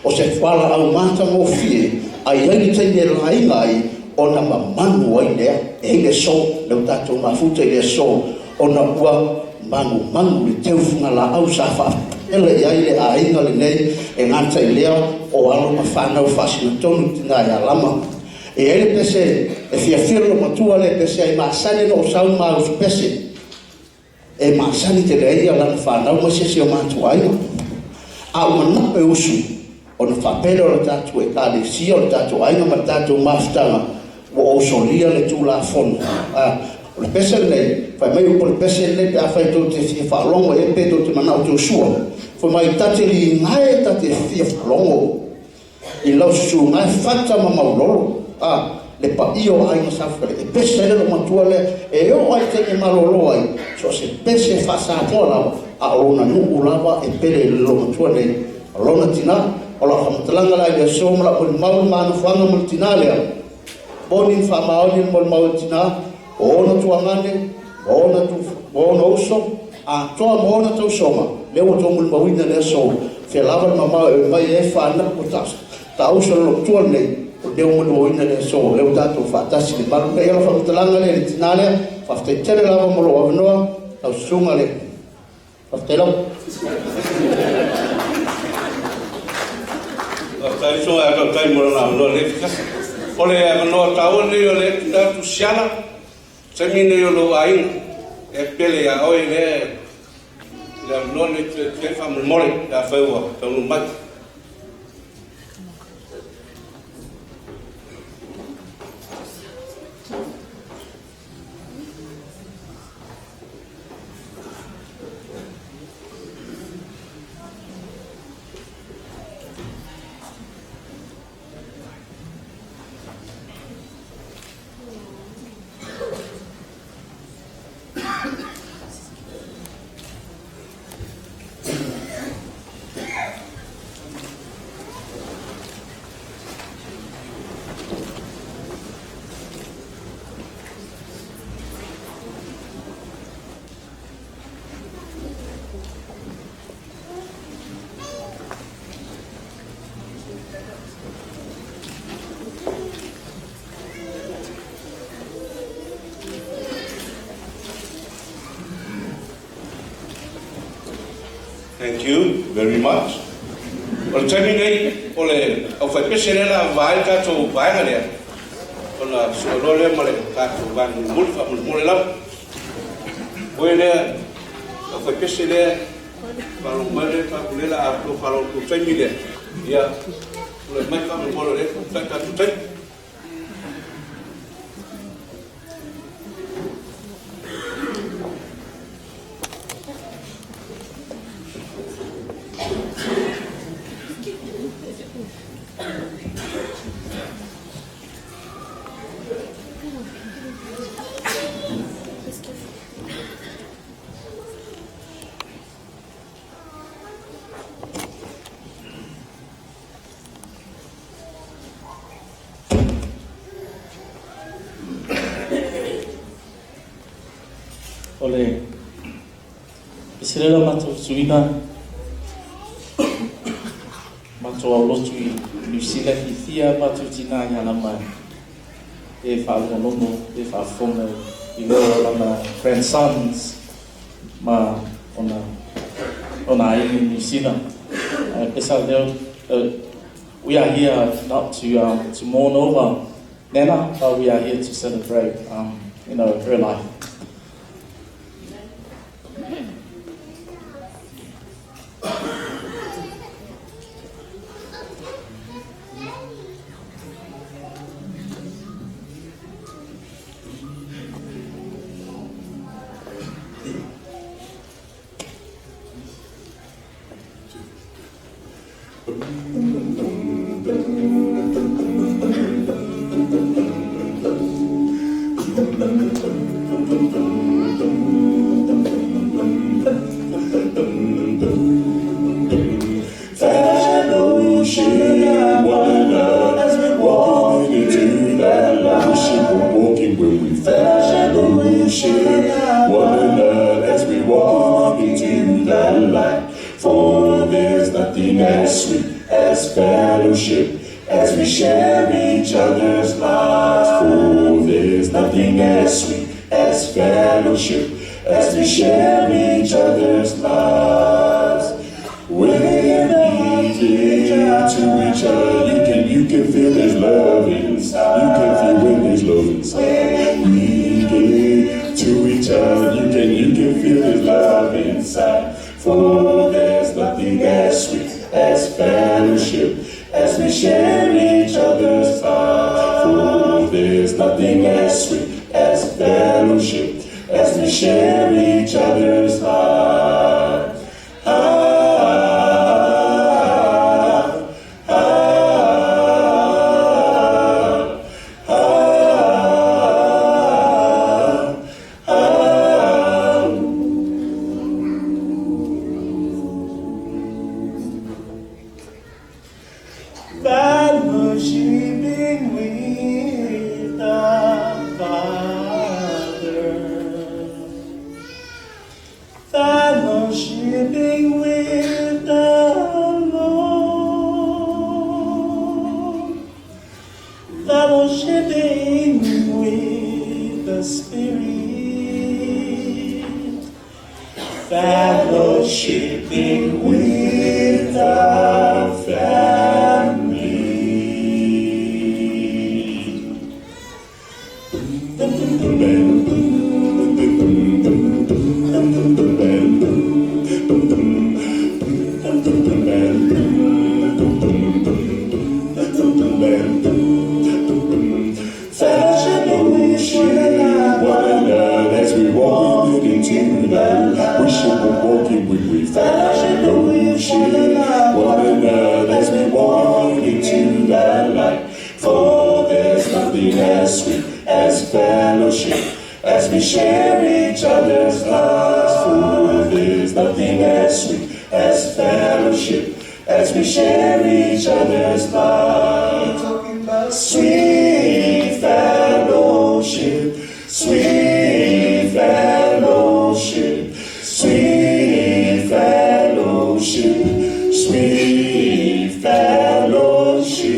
o se fualaau matagofie, a i ai le taimi e laina ai, ona mamanu ai lea. E i ai le aso, lea ua tatou mafuta i le aso, ona ua manumanu le teu fugalaau sa faafela i ai le aiga lenei e gata i lea o alo ma fanau faasinotonu i tina ia Lama. E i ai le pese e fiafia le loomatua lea pese ai masani ona ou sau ma usu pese e masani tele ai ia lana fanau ma se isi o matou aiga. A ua manao e usu ona faapea lea o le tatou Ekalesia, o le tatou aiga ma le tatou mafutaga, ua ou solia le Tulafono. A, o le pese lenei, fai mai upu o le pese lenei pe afai tou te fia faalogo i ai pe tou te manao e te usua. Fai mai, ta te ligae ta te fia faalogo i lau susuga e Fata ma Maulolo, a, le paia o aiga sa Fale, e pese ai le loomatua lea, e oo lava i le taimi e malolo ai, so o se pese faa-Samoa lava, a o lona nuu lava e pele i le loomatua nei, o lona tina. O lau faamatalaga la i le aso ma lau molimau i le ma nofoaga ma le tina lea, moni ma faamaoni le molimau a le tina, o ona tuagane, ma ona, ma ona uso, atoa ma ona tausoga, lea ua outou molimauina i le aso, fea lava le mamao e omai ai fanau ua taauso i le loomatua lenei, o lea ua molimauina i le aso, lea ua tatou faatasi i le malu nei. O lau faamatalaga lea i le tina lea, faafetai tele lava mo lou avanoa, lau susuga le faafetai lava. Faafetai uso ae faafetai mo lona avanoa i lenei afiafi. O le avanoa taua lenei o le tuuina atu Siala, taimi lenei o lou aiga e pele ia oe lea le avanoa lenei te te faamolemole pe afai ua taunuu mai. Thank you very much. O le taimi nei, o le aufaipese lea la vaai le tatou vaega lea, ona sualoa lea ma le tatou vaega mulimuli faamolemole lava. Oe lea, aufaipese lea, faalogo mai lea tatou lea la a faalogo taimi lea, ia, tulai mai faamolemole lea, tatou taimi. O le pese lea la matou suiga matou aulotu i Niu Sila fiafia matou tina ia lama e faalogologo e faafofoga i leo o lana grandsons ma ona ona aiga i Niu Sila. Ae pesa leo we are here not to mourn over Nana, but we are here to celebrate her life. Fellowship one another as we walk into the light. We're walking when we fellowship one another as we walk into the light. For there's nothing as sweet as fellowship as we share each other's lives. For there's nothing as sweet as fellowship as we share each other's lives. When we give to each other, you can feel there's love inside. You can feel when there's love inside. When we give to each other, you can feel there's love inside. For there's nothing as sweet as fellowship as we share each other's lives. For there's nothing as sweet as fellowship as we share each other's lives. Ah, ah, ah, ah, ah. Fellowshipping with the Father, fellowshipping with the Lord, fellowshipping with the Spirit, fellowshipping with the family. Fellowship one another as we walk into the light. We should be walking when we fellowship one another as we walk into the light. For there's nothing as sweet as fellowship as we share each other's lives. For there's nothing as sweet as fellowship as we share each other's lives. Sweet fellowship, sweet fellowship, sweet fellowship, sweet fellowship.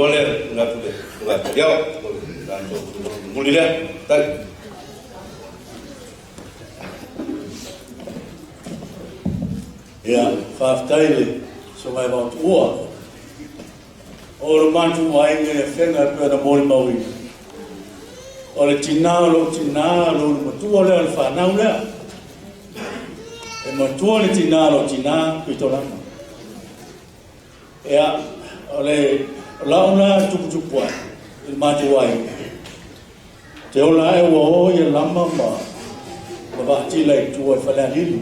avanoa lea e tuuina atu i le Susuga ia Taliao mo le tatou fonotaga mulimuli lea. Faafetai. Ia, faafetai i le Susuga ia Vaotuua. O lo matou aiga i Afega e pei ona molimauina, o le tina o lou tina, o lou matua lea o le fanau lea. E matua le tina o lou tina, pito lava. Ia, o le o lau la tuputupu ai, i le matou aiga, te ola ae ua o ia lama ma vaatila i tua i Falealili.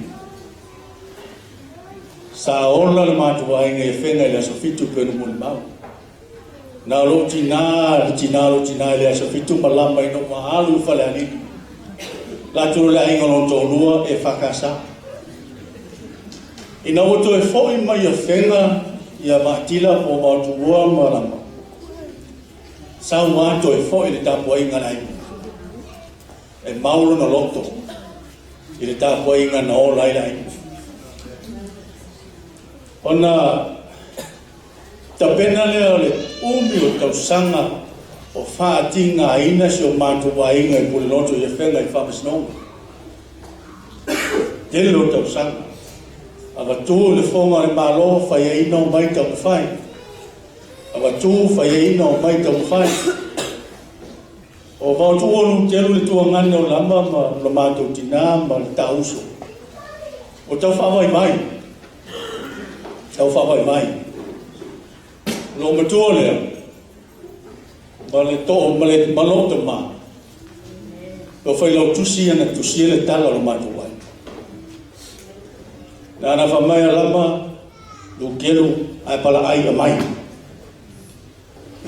Sa ola le matou aiga i Afega i le aso 7 pei ona molimau. Na o lou tina, le tina o lou tina i le aso 7 ma lama ina ua alu i Falealili. Latou le aiga o lona toalua e FKS. Ina ua toe foi mai Afega ia Vaatila po o Vaotuua ma Lama, sau lava toe foi le tapuaiga a le aiga. E mau lona loto i le tapuaiga na ola ai le aiga. Ona tapena lea o le umi o tausaga o faatigaina si o matou aiga i Puleloto i Afega i Faamasinoga. Tele o tausaga. Avatu le fofoga o le Malo, faiaina o mai taumafai. Avatu, faiaina o mai taumafai. O Vaotuua Lutelu le tuagane o Lama ma lo matou tina ma le taauso. O tau faavaivai. Tau faavaivai. Lo matua lea, ma le too ma le malo tama. O fai lau tusi ana tusi le tala o lo matou ai. Na ana whamai a Lama, Lutelu, ai pala ai a mai.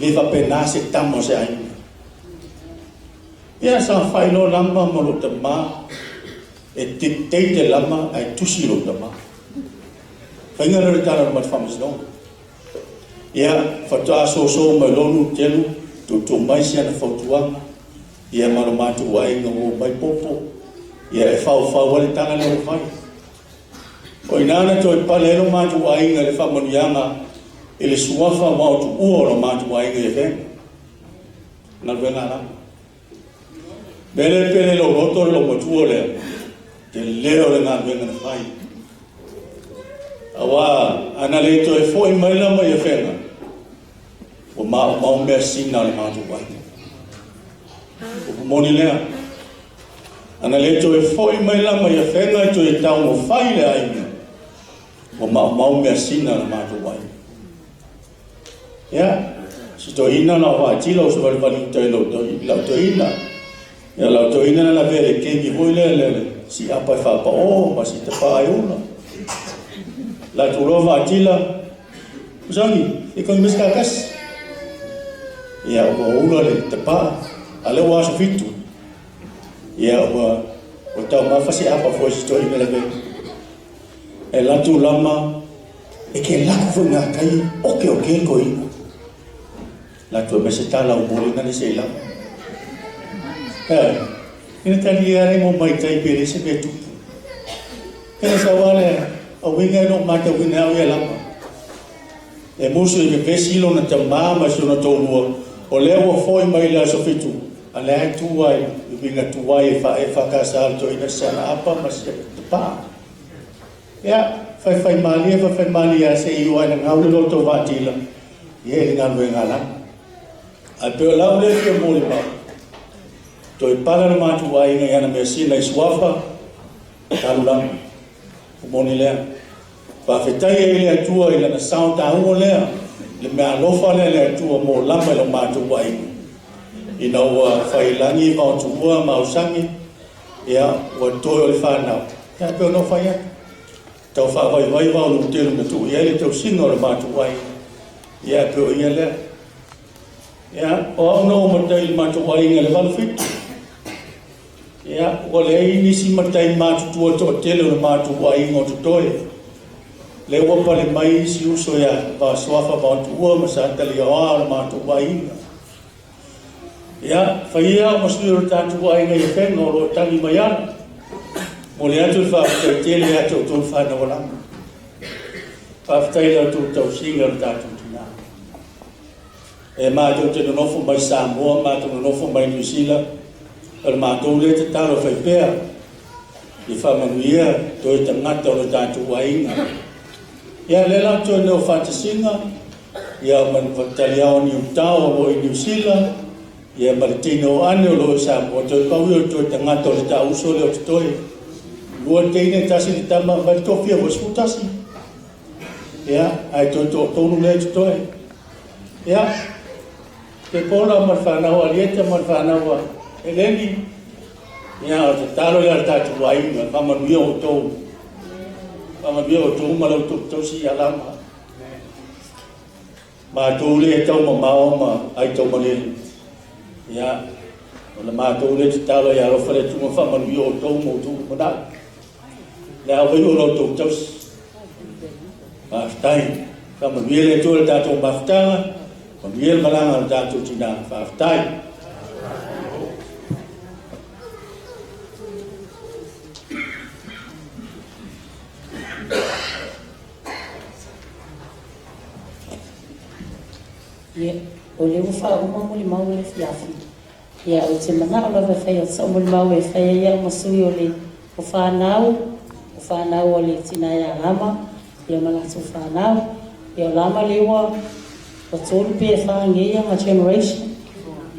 Le faapena se tama o se aiga. Ia sa fai loa lama ma lou tama e dictate lama ae tusi lou tama. Faiga lea o le tala o le matou faamasinoga. Ia faatoa soso mai loa Lutelu tuutuu mai si ana fautuaga ia ma lo matou aiga ua omai popo ia e faufau ai le tala lea ua fai. O i ina na toe pale ai lo matou aiga i le faamanuiaga i le suafa Vaotuua o lo matou aiga i Afega. Galuega a lama. Mea lea pele lou loto le lou matua lea, tele o le galuega na fai. Auā, ana le toe foi mai lama i Afega, ua maumau measina a le matou aiga. Upu moni lea. Ana le toe foi mai lama i Afega e toe taumafai le aiga, ua maumau measina a le matou aiga. Ia, si toeaina na o Vaatila o savalivali uta i lau toeaina. Ia, lau toeaina na lavea i le keiki foi lea, le si apa e faapao ma si tapaa e ula. Latou loa Vaatila, Usagi, e koe mai se kakasi. Ia, ua ula le tapaa, a lea ua aso 7. Ia, ua taumafa si apa foi si toeaina lavea. E latou lama, e ke lako foi ngā kai oke o ke koina. Latou me se tala o moli nane se lama. E, ina tali e are mo mai tai pere se me tupu. Ina sa wale, a winga e no mata wina au ia lama. E musu i vevesi lona tamā ma si ona toalua, o lea ua foi mai le aso 7, a lea e tu ai, i uiga tuai e FKS le toeaina si ana apa ma si tapaa. Ia, faifaimalie, faifaimalie lava se i oo ai ina gau le loto vaatila, ia i le galuega a lama. Ae pei o lau lea fia molimau, toe pala le matou aiga i ana measina i Suafa, talu lama. O moni lea. Faafetai ai i le Atua i Lana sao taua lea, le meaalofa lea a le Atua mo lama i lo matou aiga. Ina ua faiilagi Vaotuua ma Ausagi, ia, ua toe o le fanau, ia, pei ona ou fai atu, tau faavaivai vao Lutelu na tuu i ai le tausiga o le matou aiga, ia, pei o ia lea. Ia, o au na ou matai i le matou aiga i le 87. Ia, ua leai nisi matai matutua toatele o le matou aiga o totoe. Lea ua pale mai isi uso ia Vasoafa Vaotuua ma Sataliaoa o le matou aiga. Ia, fai ia au ma sui o le tatou aiga i Afega o lo o tagi mai ana. Momoli atu le faafetai tele ia te outou le fanau a Lama. Faafetai i la outou tausiga o le tatou tina. E matou te nonofo mai Samoa, matou nonofo mai Niu Sila, o le matou lea tatalo fai pea, i faamanuia toe tagata o le tatou aiga. Ia lea la toe neo faatasiga, ia ma taliao ni utao o lo i Niu Sila, ia ma le teine o Ane o lo i Samoa, toe pau ia o toe tagata o le taauso lea o totoe. Lua teine, tasi le tama, mai le tofia ua 11. Ia, ae toe toatolu lea totoe. Ia, te pola ma le whanau a Lieta ma le whanau a Eleni. Ia, o te talo ia le tātou aiga, whamanuia o tō. Whamanuia o tō ma lau tō tausi ia lama. Mātou le e tau mamao ma ai tau malele. Ia, o le mātou le te talo ia alofa le tunga whamanuia o tō mō tō manau. Le au vai o lau tō tausi. Whaftai. Whamanuia le Atua le tātou mafutaga, manuia le malaga o le tātou tinā. Faafetai. Ia, o lea ua faauma molimau o le afiafi. Ia, ou te manao lava e fai atu sa'u molimau e fai ai au ma sui o le o fanau, o fanau o le tina ia Lama, ia ma latou fanau. Ia o Lama lea ua tolu pe fa nei ma generation.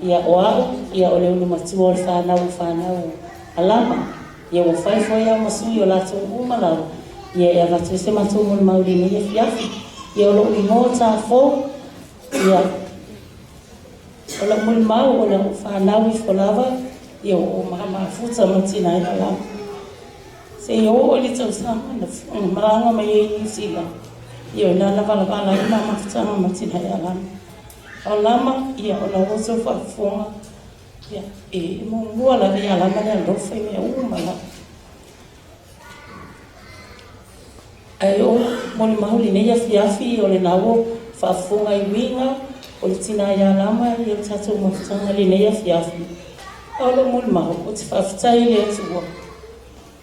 Ia o au, ia o le ulumatua o le fanau o fanau a Lama. Ia ua fai foi au ma sui o latou uma lava. Ia e avatu ai se matou molimau i lenei afiafi. Ia o lo'u igoa Tafou, ia o lau molimau o lau fanau ifo lava, ia ua ou mafuta ma tina ia Lama. Se o i le tausaga na malaga mai ai i Niu Sila, ia o ina na valavala ai ma mafutaga ma tina ia Lama. O Lama, ia o lau outou faafofoga, ia e muamua lava ia Lama le alofa i mea uma lava. Ae o molimau lenei afiafi o lena ua faafofoga i uiga o le tina ia Lama ia le tatou mafutaga lenei afiafi. A o lou molimau, ou te faafetai i le Atua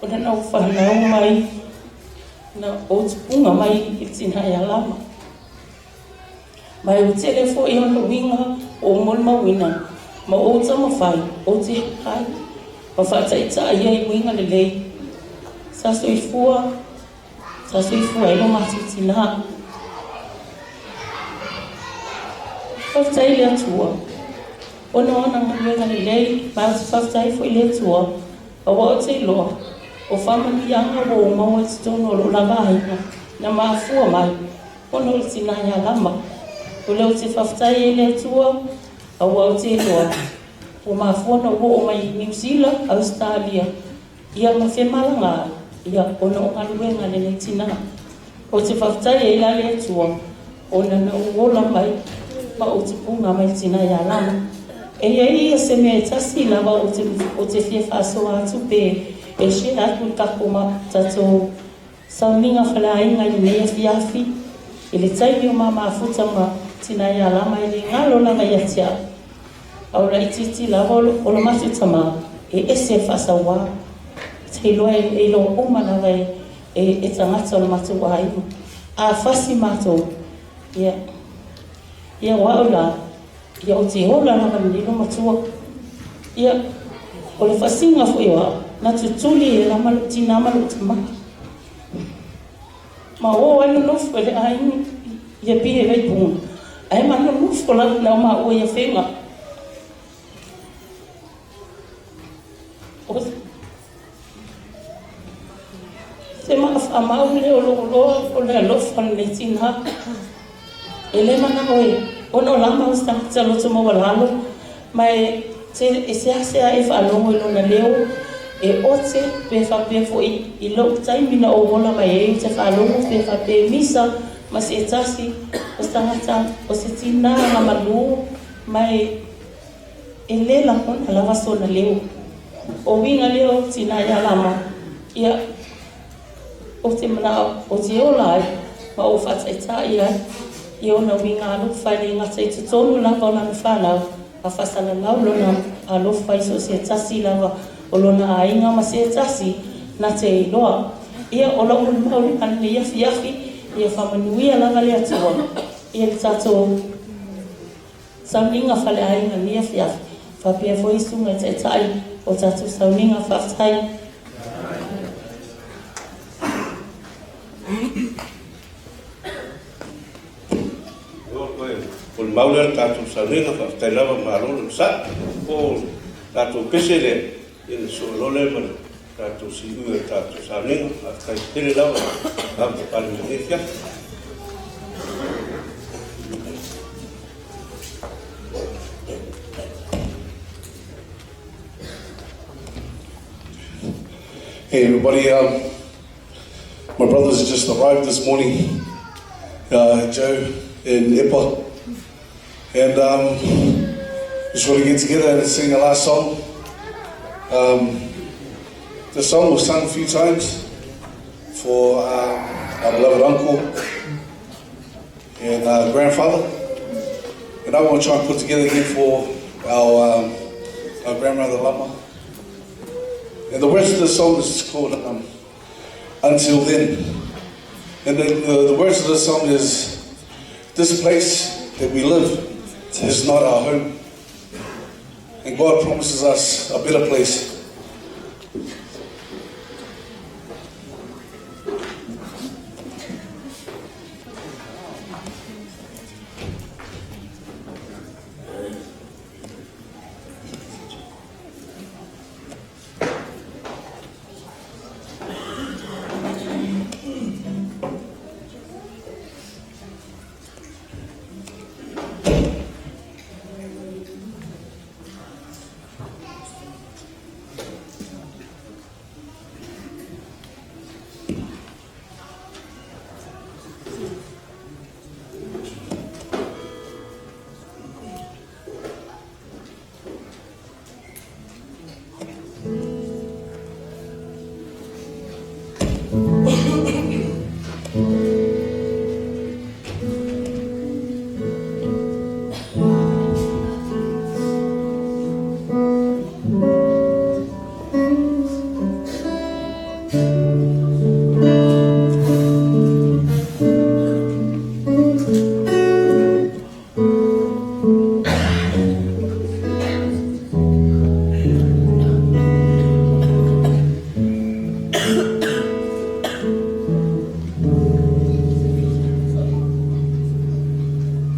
o lana ua fanau mai na ou tupuga mai i le tina ia Lama. Ma e ua tele foi ona uiga ua ou molimauina ma ou taumafai ou te hai ma faataitai ai uiga lelei. Sa soifua ai lo matou tinā. Faafetai i le Atua ona o ana galuega lelei, ma ou te faafetai foi i le Atua aua ou te iloa o faamanuiaga ua ou maua i totonu o lou lava aiga na mafua mai ona o le tina ia Lama. O lea ou te faafetai ai i le Atua aua ou te iloa ua mafua ona ou oo mai i Niu Sila, Ausetalia, ia ma femalaga ai, ia ona o galuega a lenei tinā. Ou te faafetai ai la le Atua ona na ou ola mai ma ou tupuga mai le tina ia Lama. E i ai ia se mea e tasi lava ou te fia faasoa atu pe e share atu i le tatou tatou sauniga faleaiga i lenei afiafi i le taimi o ma mafuta ma tina ia Lama e le galo lava ia te au. A o laitiiti lava o le matou tamā e ese le faasauā. Te iloa e iloa uma lava e tagata o le matou aiga. A fasi matou, ia, ia o au la, ia ou te ola lava lenei matua. Ia, o le fasiga foi o au, na tutuli e lama lou tinā ma lou tamā. Ma o ai nonofo e le aiga ia pie e vaipunga. Ae ma nonofo lava na o maua ia fega. O se mafaamau lea o lou loa o le alofa o lenei tinā. E le manao e ona o lama o se tagata loto maualalo, ma e e seasea e faalogo i lona leo e ote pe faapea foi i lou taimi na ou ola mai ai ou te faalogo pe faapea e misa ma se tasi o se tagata o se tinā na malū, ma e le lagona lava sona leo. O uiga lea o tinā ia Lama, ia o te manao o te ola ai ma ou faataitai ai i ona uiga alofa e le gata i totonu lava o lana fanau a faasalalau lona alofa i so o se tasi lava o lona aiga ma se tasi na te iloa. Ia o lau molimau lena i lenei afiafi, ia faamanuia lava le Atua ia le tatou. sauniga faleaiga i lenei afiafi, faapea foi susuga i taitai o tatou sauniga. Faafetai. O le mau lea o le tatou sauniga, faafetai lava, malo le onosai. O le tatou pese lea, ia ona sosoo loa lea ma le tatou siui o le tatou sauniga. Faafetai tele lava le lavapapale mai i lenei afiafi. Hey everybody, my brothers have just arrived this morning, Joe and Epa, and just want to get together and sing the last song. The song was sung a few times for our beloved uncle and grandfather, and I want to try and put together again for our grandmother Lama. And the words of the song is called Until Then. And the words of the song is, this place that we live is not our home. And God promises us a better place.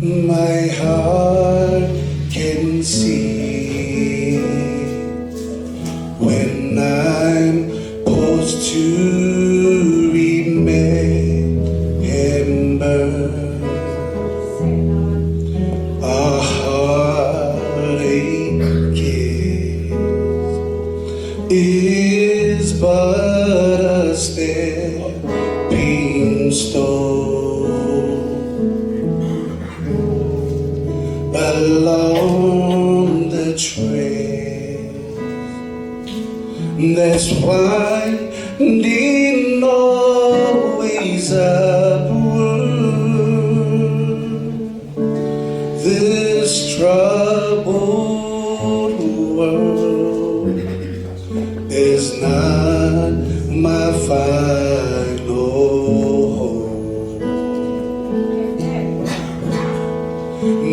My heart can see when I'm paused to remember a heartache is but a stepping stone along the trail. That's why winding always upward. This troubled world is not my final home.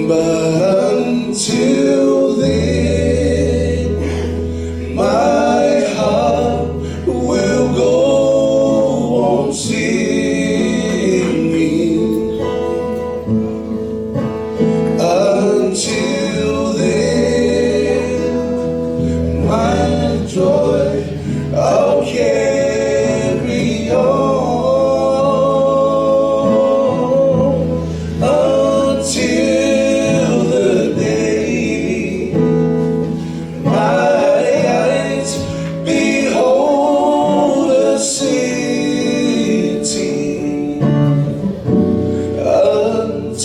But until then, my heart will go on singing. Until then, my joy I'll carry on. Until the day my eyes behold a city. Until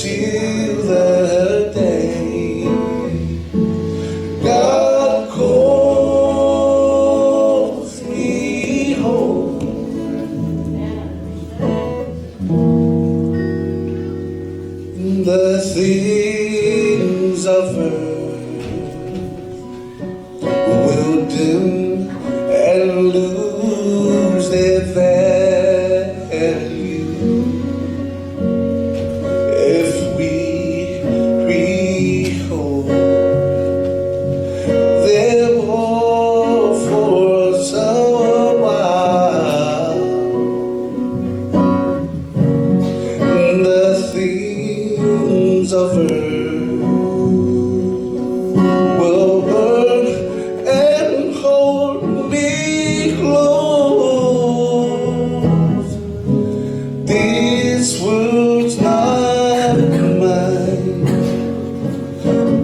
the day God calls me home. The things of earth will dim and lose their value if we behold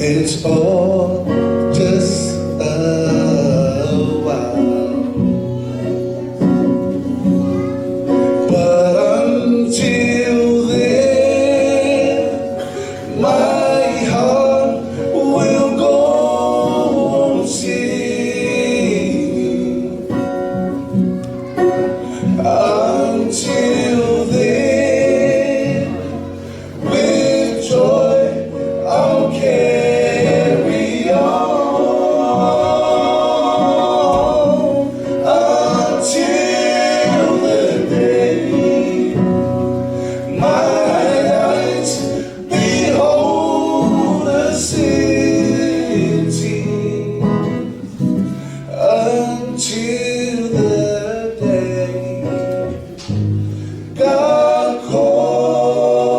It's all just a while. But until then, my heart will go on singing. Until then, with joy I'll carry on. Until the day my eyes behold a city. Until the day God calls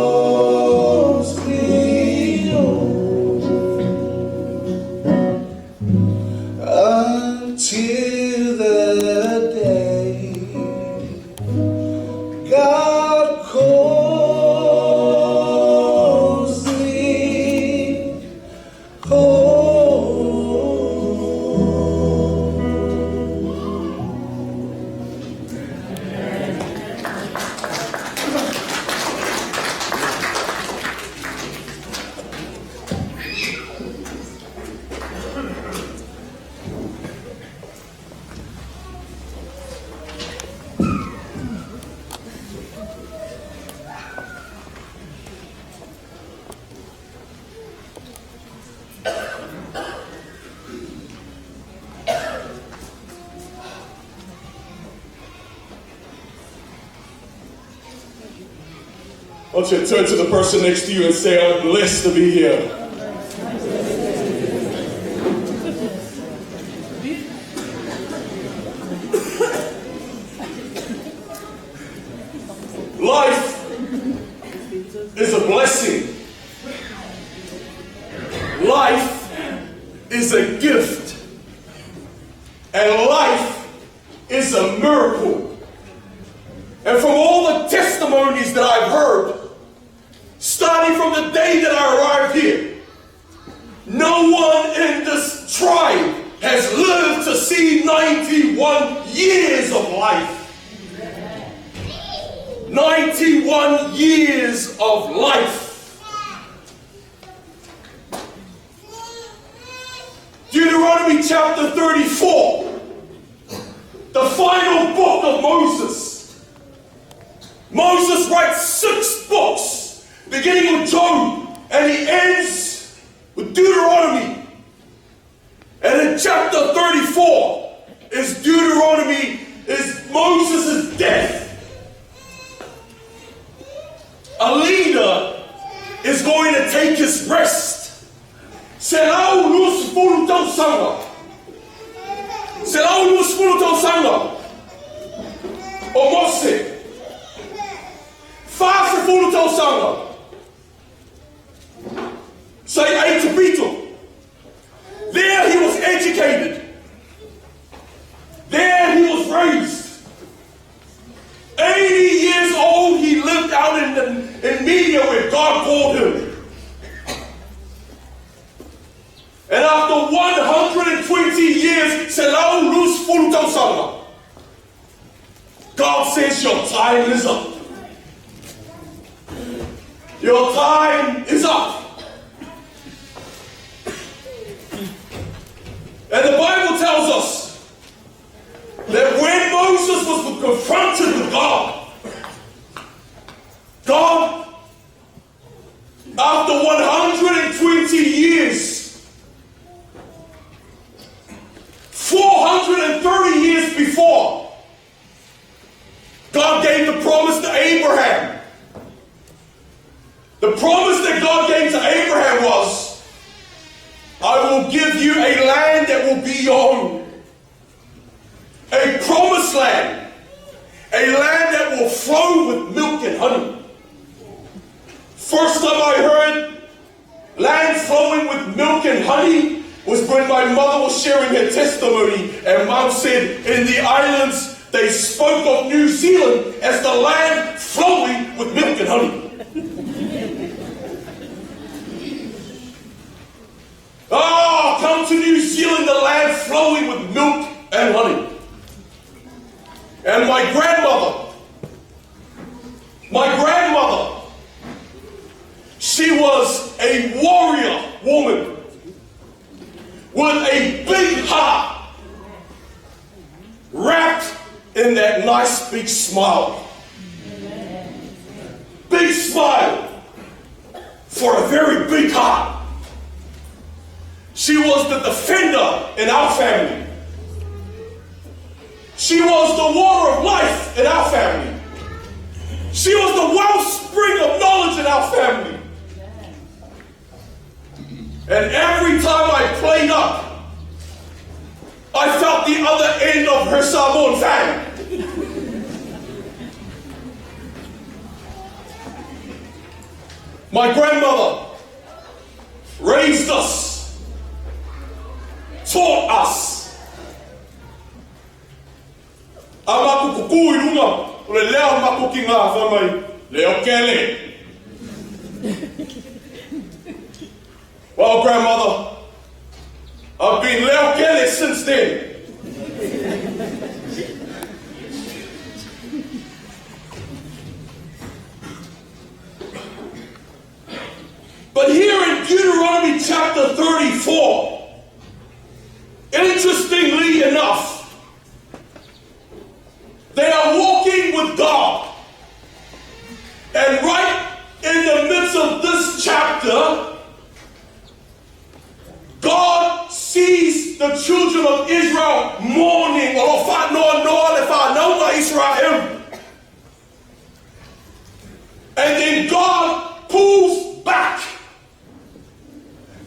me home. Until the day God calls me home. I want you to turn to the person next to you and say, I'm blessed to be here. Life is a blessing. Life is a gift. And life is a miracle. And from all the testimonies that I've heard, starting from the day that I arrived here, no one in this tribe has lived to see 91 years of life. 91 years of life. Deuteronomy chapter 34, the final book of Moses. Moses writes six books, beginning with Job, and he ends with Deuteronomy. And in chapter 34 is Deuteronomy, is Moses' death. A leader is going to take his rest. 120 tausaga. 120 tausaga o Mose. 40 tausaga sa i Aikupito. There he was educated. There he was raised. 80 years old, he lived out in, the, in media where God called him. And after 120 years, Selau Lus Fulu God says your time is up. Your time is up. And the Bible tells us that when Moses was confronted with God, God, after 120 years, 430 years before, God gave the promise to Abraham. The promise that God gave to Abraham was, I will give you a land that will be your own. A promised land. A land that will flow with milk and honey. First time I heard land flowing with milk and honey was when my mother was sharing her testimony and mom said in the islands they spoke of New Zealand as the land flowing with milk and honey. Zealand, the land flowing with milk and honey. And my grandmother, my grandmother, she was a warrior woman with a big heart wrapped in that nice big smile. Big smile for a very big heart. She was the defender in our family. She was the water of life in our family. She was the wellspring of knowledge in our family. And every time I played up, I felt the other end of her Samoan fang. My grandmother raised us, taught us. A matou kuku i luga o le lea o matou kina fai mai, Leo kele. Well, grandmother, I've been Leo Kele since then. But here in Deuteronomy chapter 34, interestingly enough, they are walking with God. And right in the midst of this chapter, God sees the children of Israel mourning. Israel. And then God pulls back.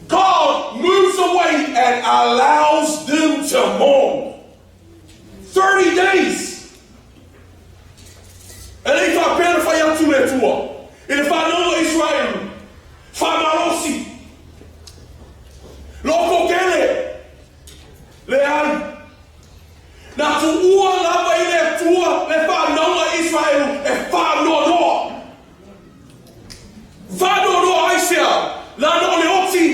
God moves away and allows them to mourn. 30 days. E le i faapea ona fai atu le Atua i le fanau a Isaraelu, Faamalosi, loko kele, leai, na tuua lava i le Atua le fanau a Isaraelu e faanoanoa. Faanoanoa aisea? Leaga o le oti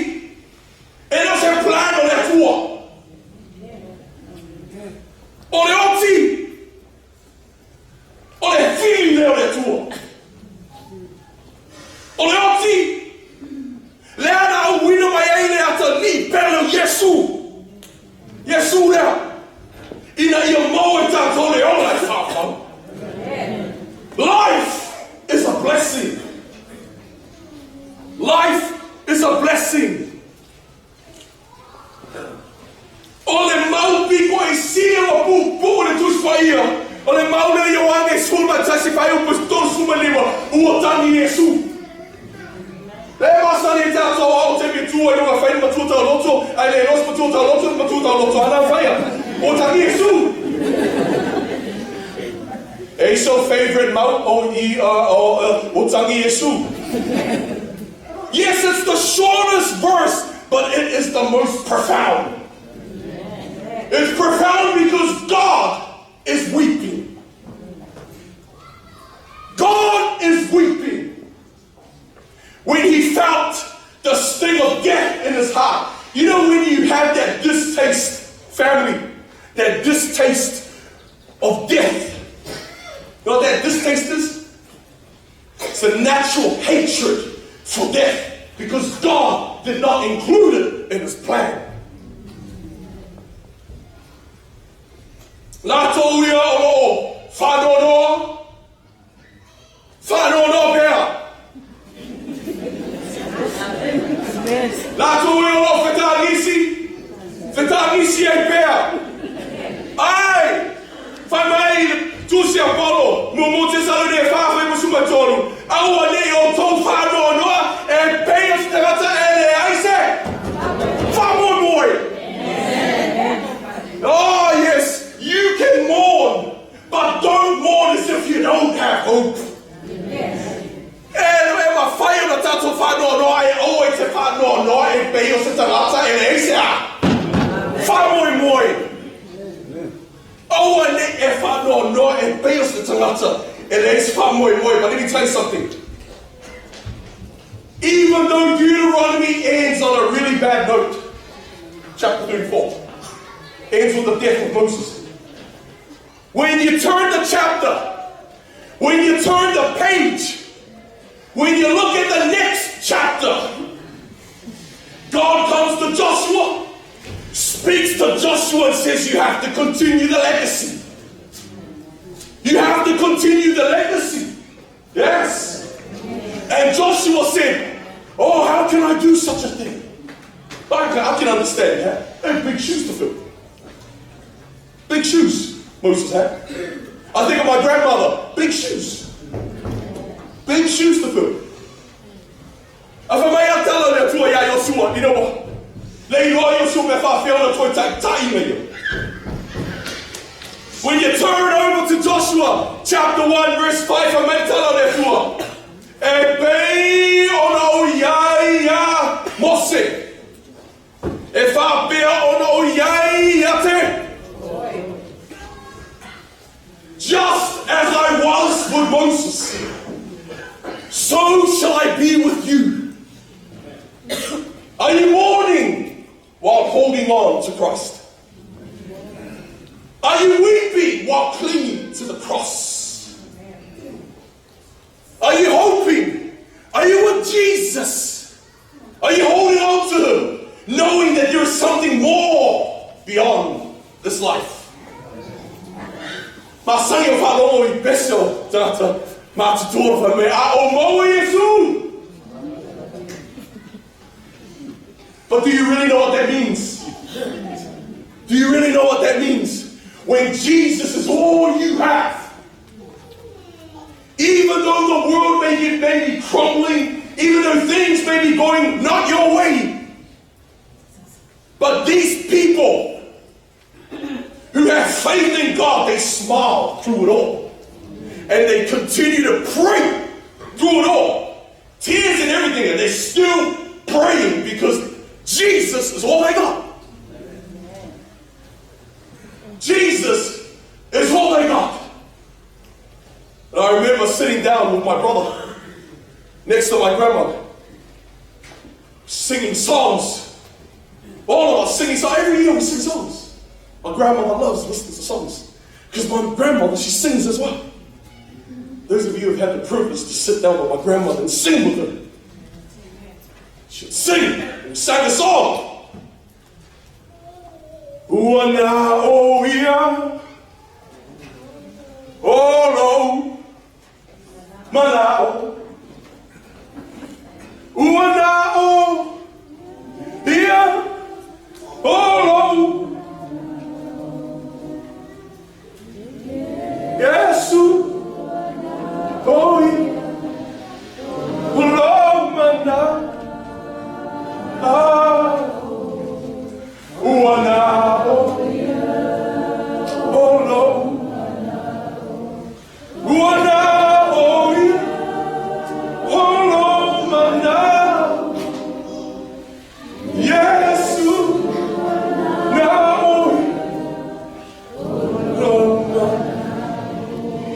e le o se plan o le Atua. O le oti O le whiri lea o le Atua. O le oti, lea na auina mai ai le atalii pele o Iesu. Iesu lea, ina ia maua e tatou le ola e whāwhau. Life is a blessing. Life is a blessing. O le mau piko e sili ua puupuu le Tusi Paia, o le mau lea Ioane 11 fuaiupu 35, ua tagi Iesu. Le masani e tatou ao te matua i luga whai matua tau loto, ai le los matua tau loto, matua tau loto ana whaia. O tagi Iesu. E so favorite mau o i o, o tangi Iesu. Yes, it's the shortest verse, but it is the most profound. It's profound because God is weeping. God is weeping. When he felt the sting of death in his heart. You know when you have that distaste, family, that distaste of death. You know what that distaste is? It's a natural hatred for death because God did not include it in his plan. Lātou ia o lo o whanoanoa, whanoanoa pea. Lātou ia o lo o whetangisi, whetangisi ai pea. Ai, whai mai le tusi a Polo, mo mo te salone e whāwhai mo suma tolu, aua nei o tōu whanoanoa e pei o se tangata e leai se whamoemoe. Oh yes, you can mourn, but don't mourn as if you don't have hope. E, e mawhai ona tātou whanoanoa e aua i te whanoanoa e pei o se tangata e leai se a whamoemoe. Aua nei e whanoanoa e pei o se tangata e leai se whamoemoe. But let me tell you something. Even though Deuteronomy ends on a really bad note, Chapter 34 ends with the death of Moses. When you turn the chapter, when you turn the page, when you look at the next chapter, God comes to Joshua, speaks to Joshua and says, You have to continue the legacy. You have to continue the legacy. Yes. And Joshua said, Oh, how can I do such a thing? I can, I can understand that. They have big shoes to fill. Big shoes, Moses had. I think of my grandmother, big shoes. Big shoes to fill. A wha mai a tala le atua ia Iosua, you know what? Le iloa Iosua me whawhea ona toi tai tai me ia. When you turn over to Joshua, chapter 1, verse 5, wha mai tala le atua. E pei ona o iai ia Mose. E whāpea ona o iai ia te. Just as I was with Moses, so shall I be with you. Are you mourning while holding on to Christ? Are you weeping while clinging to the cross? Are you hoping? Are you with Jesus? Are you holding on to Him, knowing that there is something more beyond this life? Masangi o whalongo i pese o tangata mā te tōra wha me a o maua Yesu. But do you really know what that means? Do you really know what that means? When Jesus is all you have, even though the world may, get, may be crumbling, even though things may be going not your way, but these people who have faith in God, they smile through it all. And they continue to pray through it all. Tears and everything, and they're still praying because Jesus is all they got. Jesus is all they got. And I remember sitting down with my brother next to my grandmother, singing songs. All of us singing songs. Every year we sing songs. My grandmother loves listening to songs. Because my grandmother, she sings as well. Those of you who have had the privilege to sit down with my grandmother and sing with her. She'd sing. We sang a song. Ua na o ia, o lo, manao. Ua na o ia, o lo. Yesu, oi, lo mana. Ah, ua na o, o lo. Ua na o ia, o lo mana. Yesu, na oi, lo mana.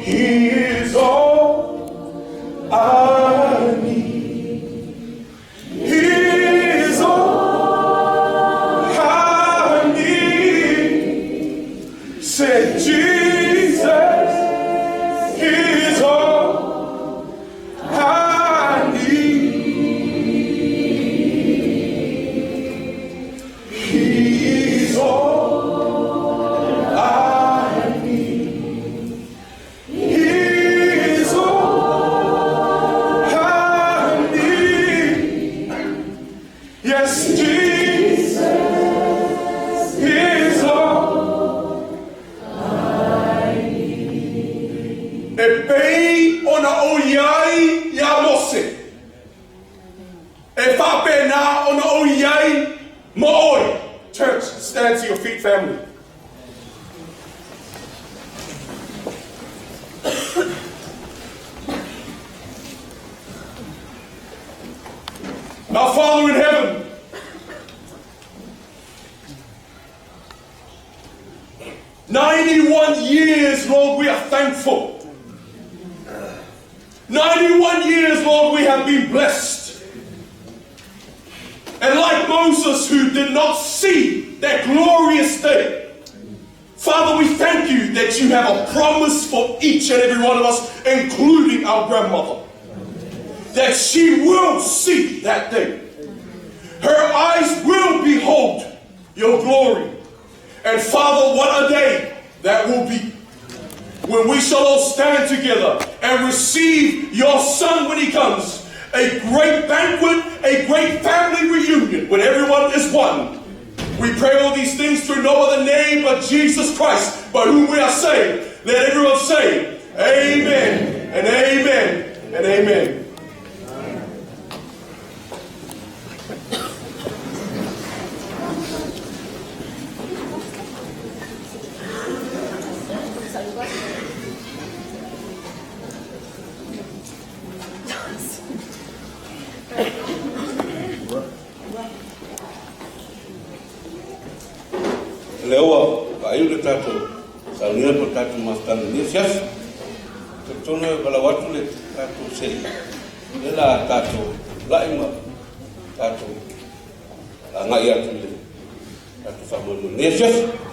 He is all I need. He is all I need. Said Jesus is all I need. He is all I need. He is all I need. Yes, Jesus is all I need. E pei ona o iai ia Mose. E whapena ona o iai mo oi. Church, stand to your feet, family. Our Father in heaven, 91 years, Lord, we are thankful. 91 years, Lord, we have been blessed. And like Moses, who did not see that glorious day, Father, we thank you that you have a promise for each and every one of us, including our grandmother, that she will see that day. Her eyes will behold your glory. And Father, what a day that will be when we shall all stand together and receive your Son when he comes. A great banquet, a great family reunion when everyone is one. We pray all these things through no other name but Jesus Christ, by whom we are saved. Let everyone say, Amen and amen and amen. Lea ua faaiu le tatou sauniga po o le tatou mafutaga i lenei afiafi. Talitonu e valaau atu le tatou se'i, lea la tatou la'i ma tatou agai atu i le tatou faamoemoe i lenei afiafi.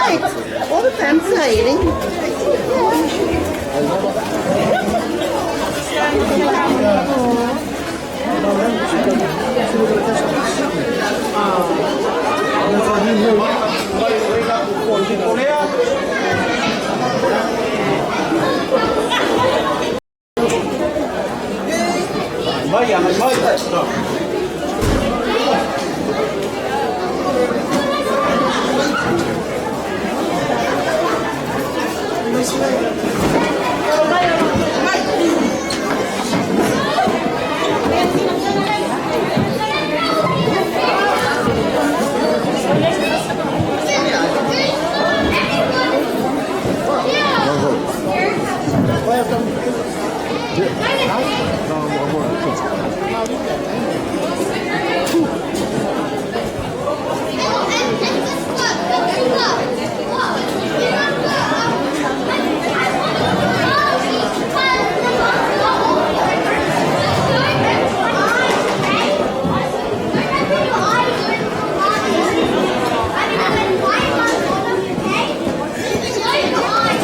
right. All the families are eating. Mai, ana mai.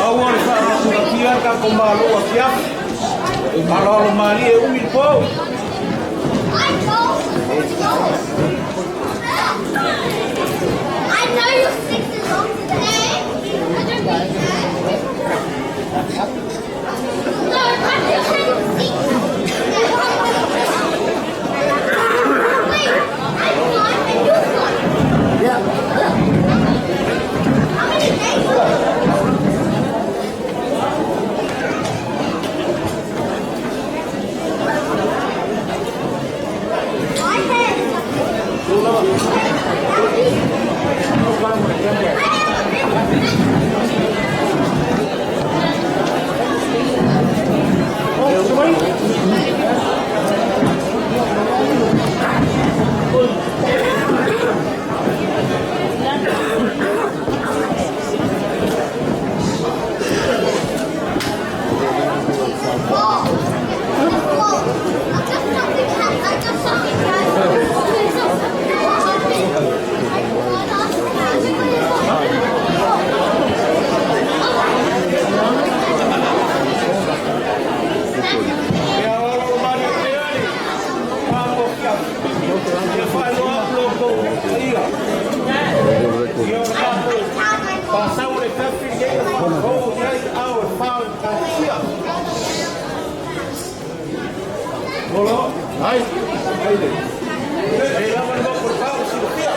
Aua le faagasulatia tatou Malo afiafi. Aloalo malie e umi le po. I know you're 6 years old today. No, I'm just 6. Wait, I'm 5 and you're 5. Yeah. How many days? E aloalo malie pea le malu afiafi. Ia faailoa atu lo outou paia. Ia o le tatou pasau o le afiafi lenei na faafou i ai ao e fa o le Ekalesia. Olo, ai, ai le. E lava le moku o le fao silafia.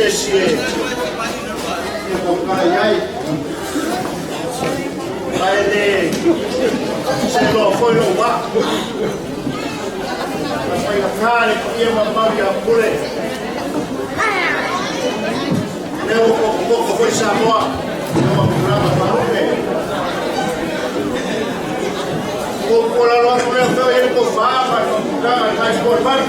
isi e fia tautala i ai. Ma e le seeloa foi lou vaa. Ma e faigata le paia ma mamalu ia Pule. O lea ua pokopoko foi Samoa i ona tulaga faalupe. Ua tuualalo atu lea fea o i ai le tofa ma le faautautaga i lena itu o le malu.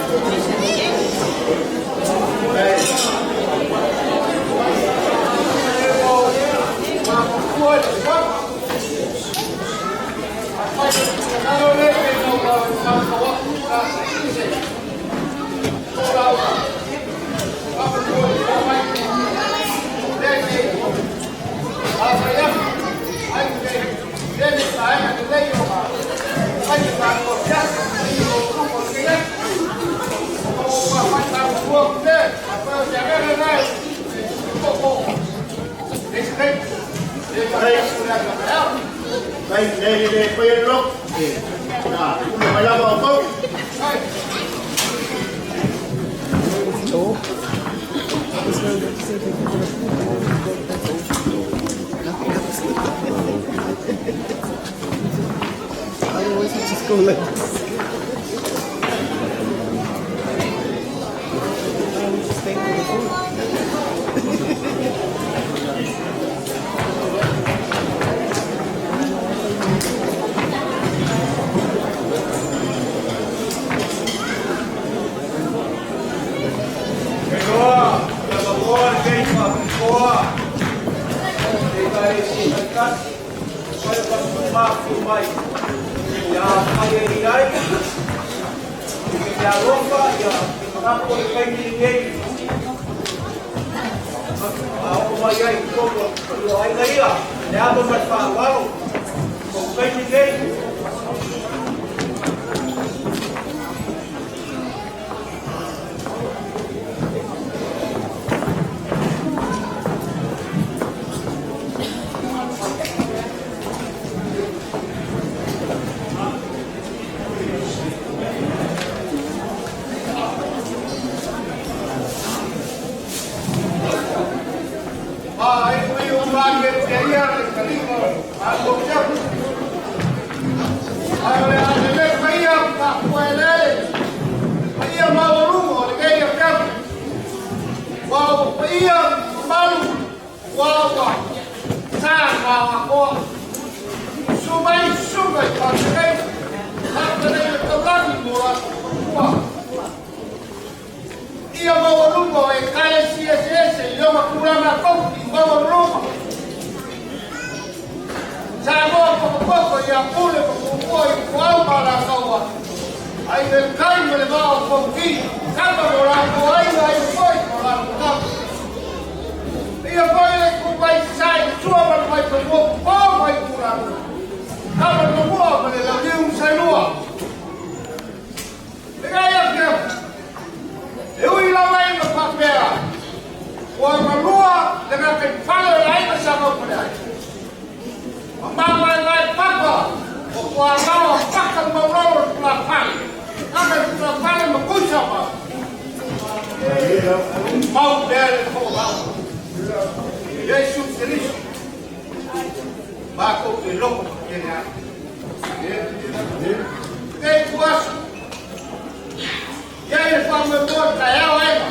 Mai le le fai le lok. Na, pule mai lava outou. Otherwise, we just go like this. I would just thank for the food. Kailoa, ia mamoa lenei faapitoa i Ekalesia taitasi, fai o tatou mafua mai, ia fai e i ai, i te alofa, ia te manatu o le taimi lenei, a oo mai ai i totonu o aiga ia, le ava ma le faaaloalo, o taimi lenei. Ia maualuga o Ekalesia eseese i ona tulaga kofi maualuluga. Samoa pokopoko ia Pule ma Tumua i Puau ma Alataua, ai le tai ma le vaa o Fonoti, kama ma o latou aiga ai foi ma o latou tama. Ia foi le itubai sa i le sua ma le vaifanua popo ma itulagi, kama le Mamua ma le Launiu Saelua. Lenei afiafi, e ui lava ina faapea ua galua le gataifale o le aiga sa Gaupaleai, ma mavaevae papa o Puamau a paka le maulolo o le tulafale, kaka le tulafale ma kusa ma mau pea le to'ovao. Iesu Keriso, matou te loko makele ai. Nei tuaso, i ai le faamoemoe taeao aiga,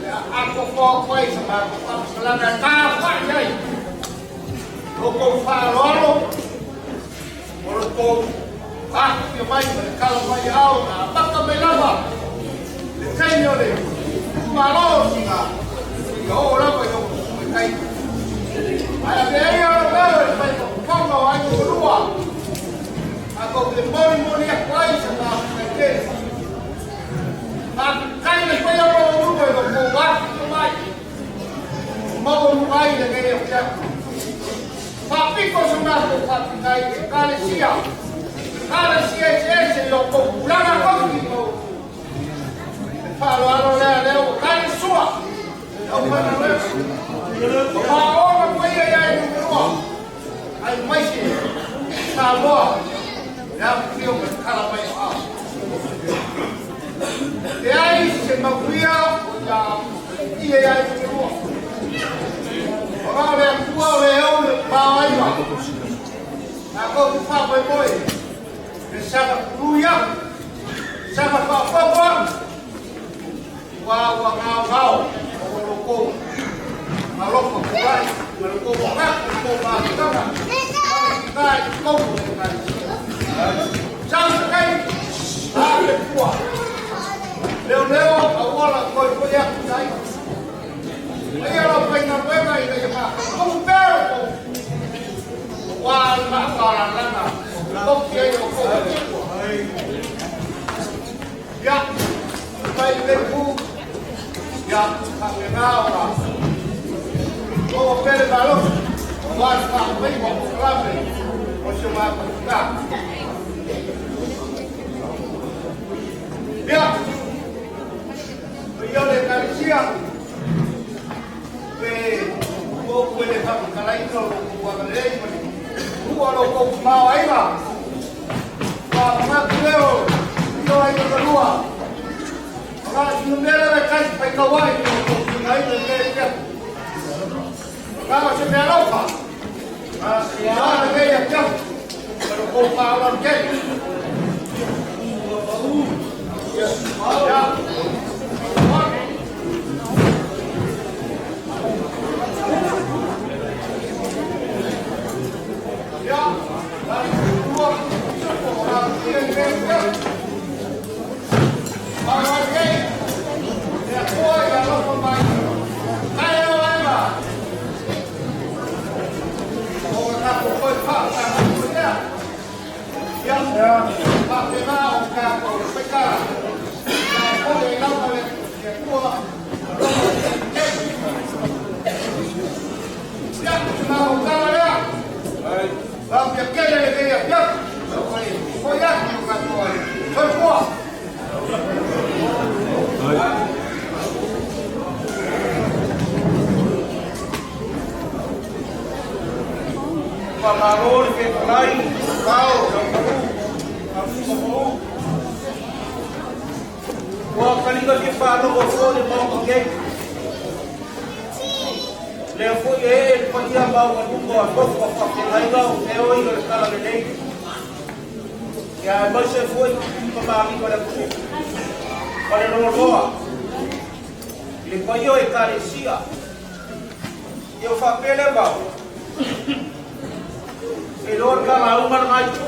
le a atoatoa atu ai sa matou faamatalaga e tafai ai lo tou faaaloalo ma lo tou afifio mai ma le tala mai ao na amata mai lava le taimi o le tuumalo o sina ia oo lava i ona sui taimi. Ae avea ia lau leo e fai ma fofoga o aiga ua lua, matou te molimoli atu ai sa faafetai tele. Faafetai le paia maualuga i lo tou afifio mai, ua maualuga ai lenei afiafi. Faapito sa matou faafetai i Ekalesia, Ekalesia eseese i lo tou tulaga kofi maualuga. Le faaaloalo lea lea ua tali sua le aufaigaluega. Ua faaoga paia ia i Numelua, aemaise Samoa le afifio ma le tala mai o ao. Leai se manuia o ia e ai te lua. O ngā le atua o le au le pāaiga. Nā kou ku whāmoemoe. E saka pului aku. Saka whaapopo aku. Ua ua ngao ngao. O o lo kou. Malofa kuai. Ma lo kou wakaku. Lo kou mākutanga. Kai kou o te kai. Sau se kai. A le pua. Leo leo a uala koi koi aku tai. Ai alo pai na wega i le ma. Komu pero ko. Wa ma ka la lana. Ko ki ai o ko. Ya. Pai le ku. Ya, ka me na ora. O pele malo. Wa fa mai mo klame. O se ma ka. Ya. Ia le kalisia. Pe o ko le fa kala i no ko wa le i mo. Ua lo ko ma ai ma. Wa ma leo. Io ai ko lua. Ora si no mera le kai pai ka wai ko ko ngai le le ke. Ora se me alofa. Ah, le ya kia. Pero ko pa ora ke. Ya. Ya. Malo le fetalai, kao, au Ua kalinga fia faalogo foi le maoka kei. Lea foi e e le paia maualuga o nofo a faafeagaiga o feoi o le tala lelei. Ia aemaise foi pamaaliga o le atunuu. Ma le loaloa i le paia o Ekalesia. Ia o faapea lea mau. E loa le kalauga lenā itu.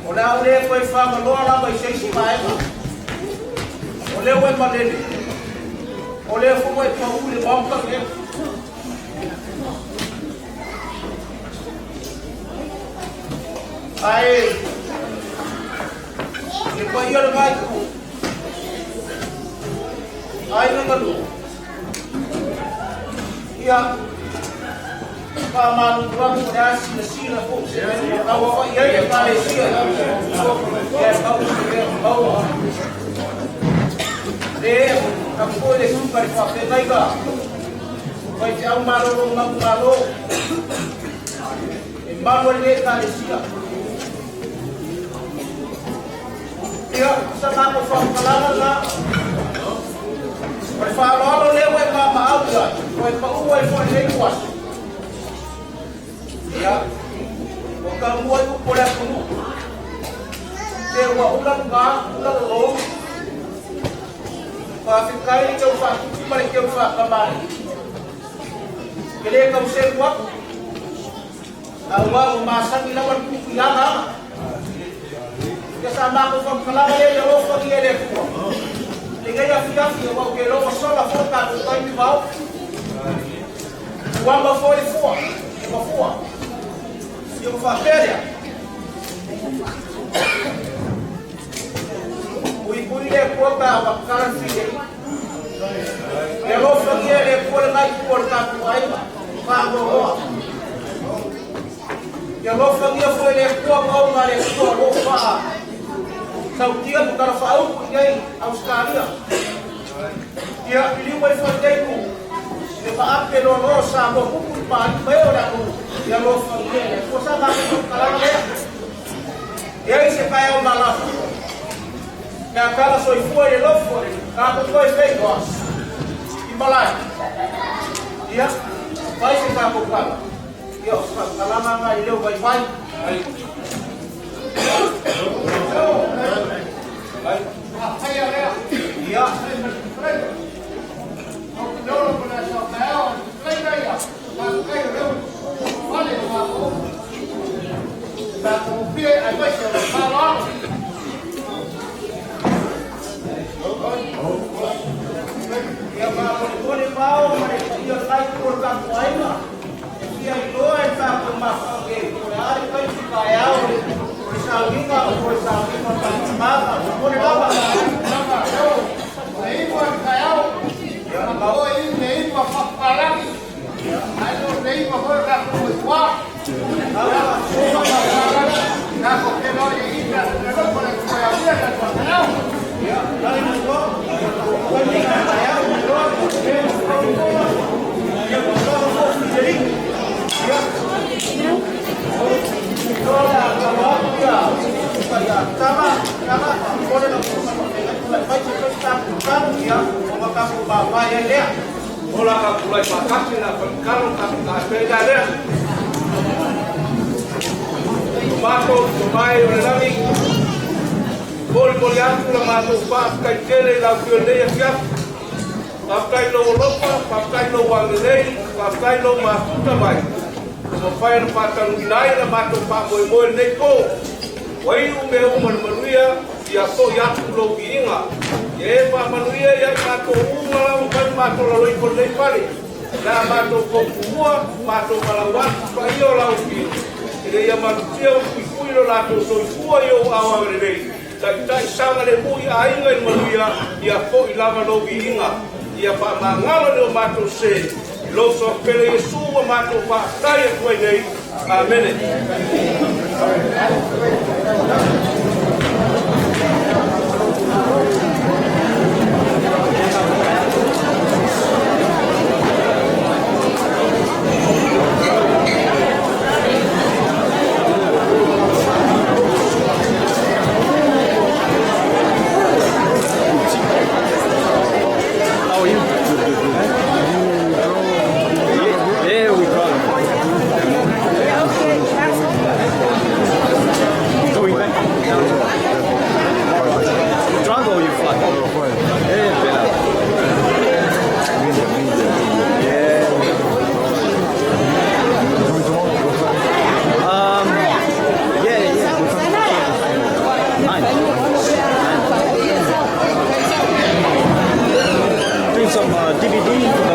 O le a ule koe whamaloa lava i seisi maega. O lea ue malele. O lea fua e pau le maoka lea. Ae, le paia le ngai ku. Ai nga Ia, ka malu tuaku o le asi na sila fo. Ka wawa i ai e ka le sia. Ia kau se kau. Le, ka po le suka le whawhenaiga. Pai te au malolo maku malo. E malu le ka le sia. Ia, sa mako whakakalanga nga. O le whaaloalo leo e mama au ia. O e paua e whai nei kuaso. Ia, o ka mua i upo le atunu. Te ua ula ngā, ula lolo. Whawhikai le keu whatuti ma le keu whakamari. Ke le kau seru aku. A ua o masangi lawa le kuku i anga anga. Ia sa mako whakakalanga le ia lofa ki e le kua. Le ngai afi afi o wau ke lofa sola fo tātou taimi vau. Uama fo le fua, e mafua. Ia ma whapea Ui pui le kua ka wakara file. Ia lofa ki e le kua le ngai kua le tātou aiga. Whaangoa. Ia lofa ki e fo le kua maunga le kua lofa a. Sautia mo kala whaauku i nei Australia. Ia piliu mai whanei ku. Le whaape loa sa mo kuku i paali mai o le anu. Ia lofa i e le kua sa ngā kalanga lea. Ia i se pae o malafa. Mea kala soifua i le lofo. Tatou toe feiloa i malae. Ia, fai se tatou tala. Ia, o se faamatalaga lena i leo vaivai. Ia. Ia faamolemole mao ma le paia o le itu o le tatou aiga e fia iloa e le tatou mafuaaga po o le a le taimi taeao o le sauniga o le sauniga o le tatou faamolemole lava. Ola ka pulai whakati na whakaro ka whakapēda lea. O mātou te mai o le lani. Moli moli atu la mātou whaakai tele i lau pio nei afiafi. Whaakai lau alofa, whaakai lau angelei, whaakai lau mafuta mai. O mawhai na whātanuina ai la mātou whaamoemoe nei pō. Wai u mea uma le manuia, ia foi atu lou viiga. Ia e faamanuia ia i matou uma lava mai matou laloi ko lenei fale. Le a matou foufumua, matou malau atu paia o lau afio. Ina ia malutia ma fuifui lo latou soifua i ou aoao lelei. Ta'ita'i saogalemu i aiga i le manuia, ia fo'i lava lou viiga. Ia faamagalo i le o matou sē. I lou soapele Iesu ua matou faafetai atu ai nei. Amene. How are you? Yeah, we drove. Going back. You drive or you fly? Yeah, better. Yeah. Yeah. 9. 9. Doing some DVD for the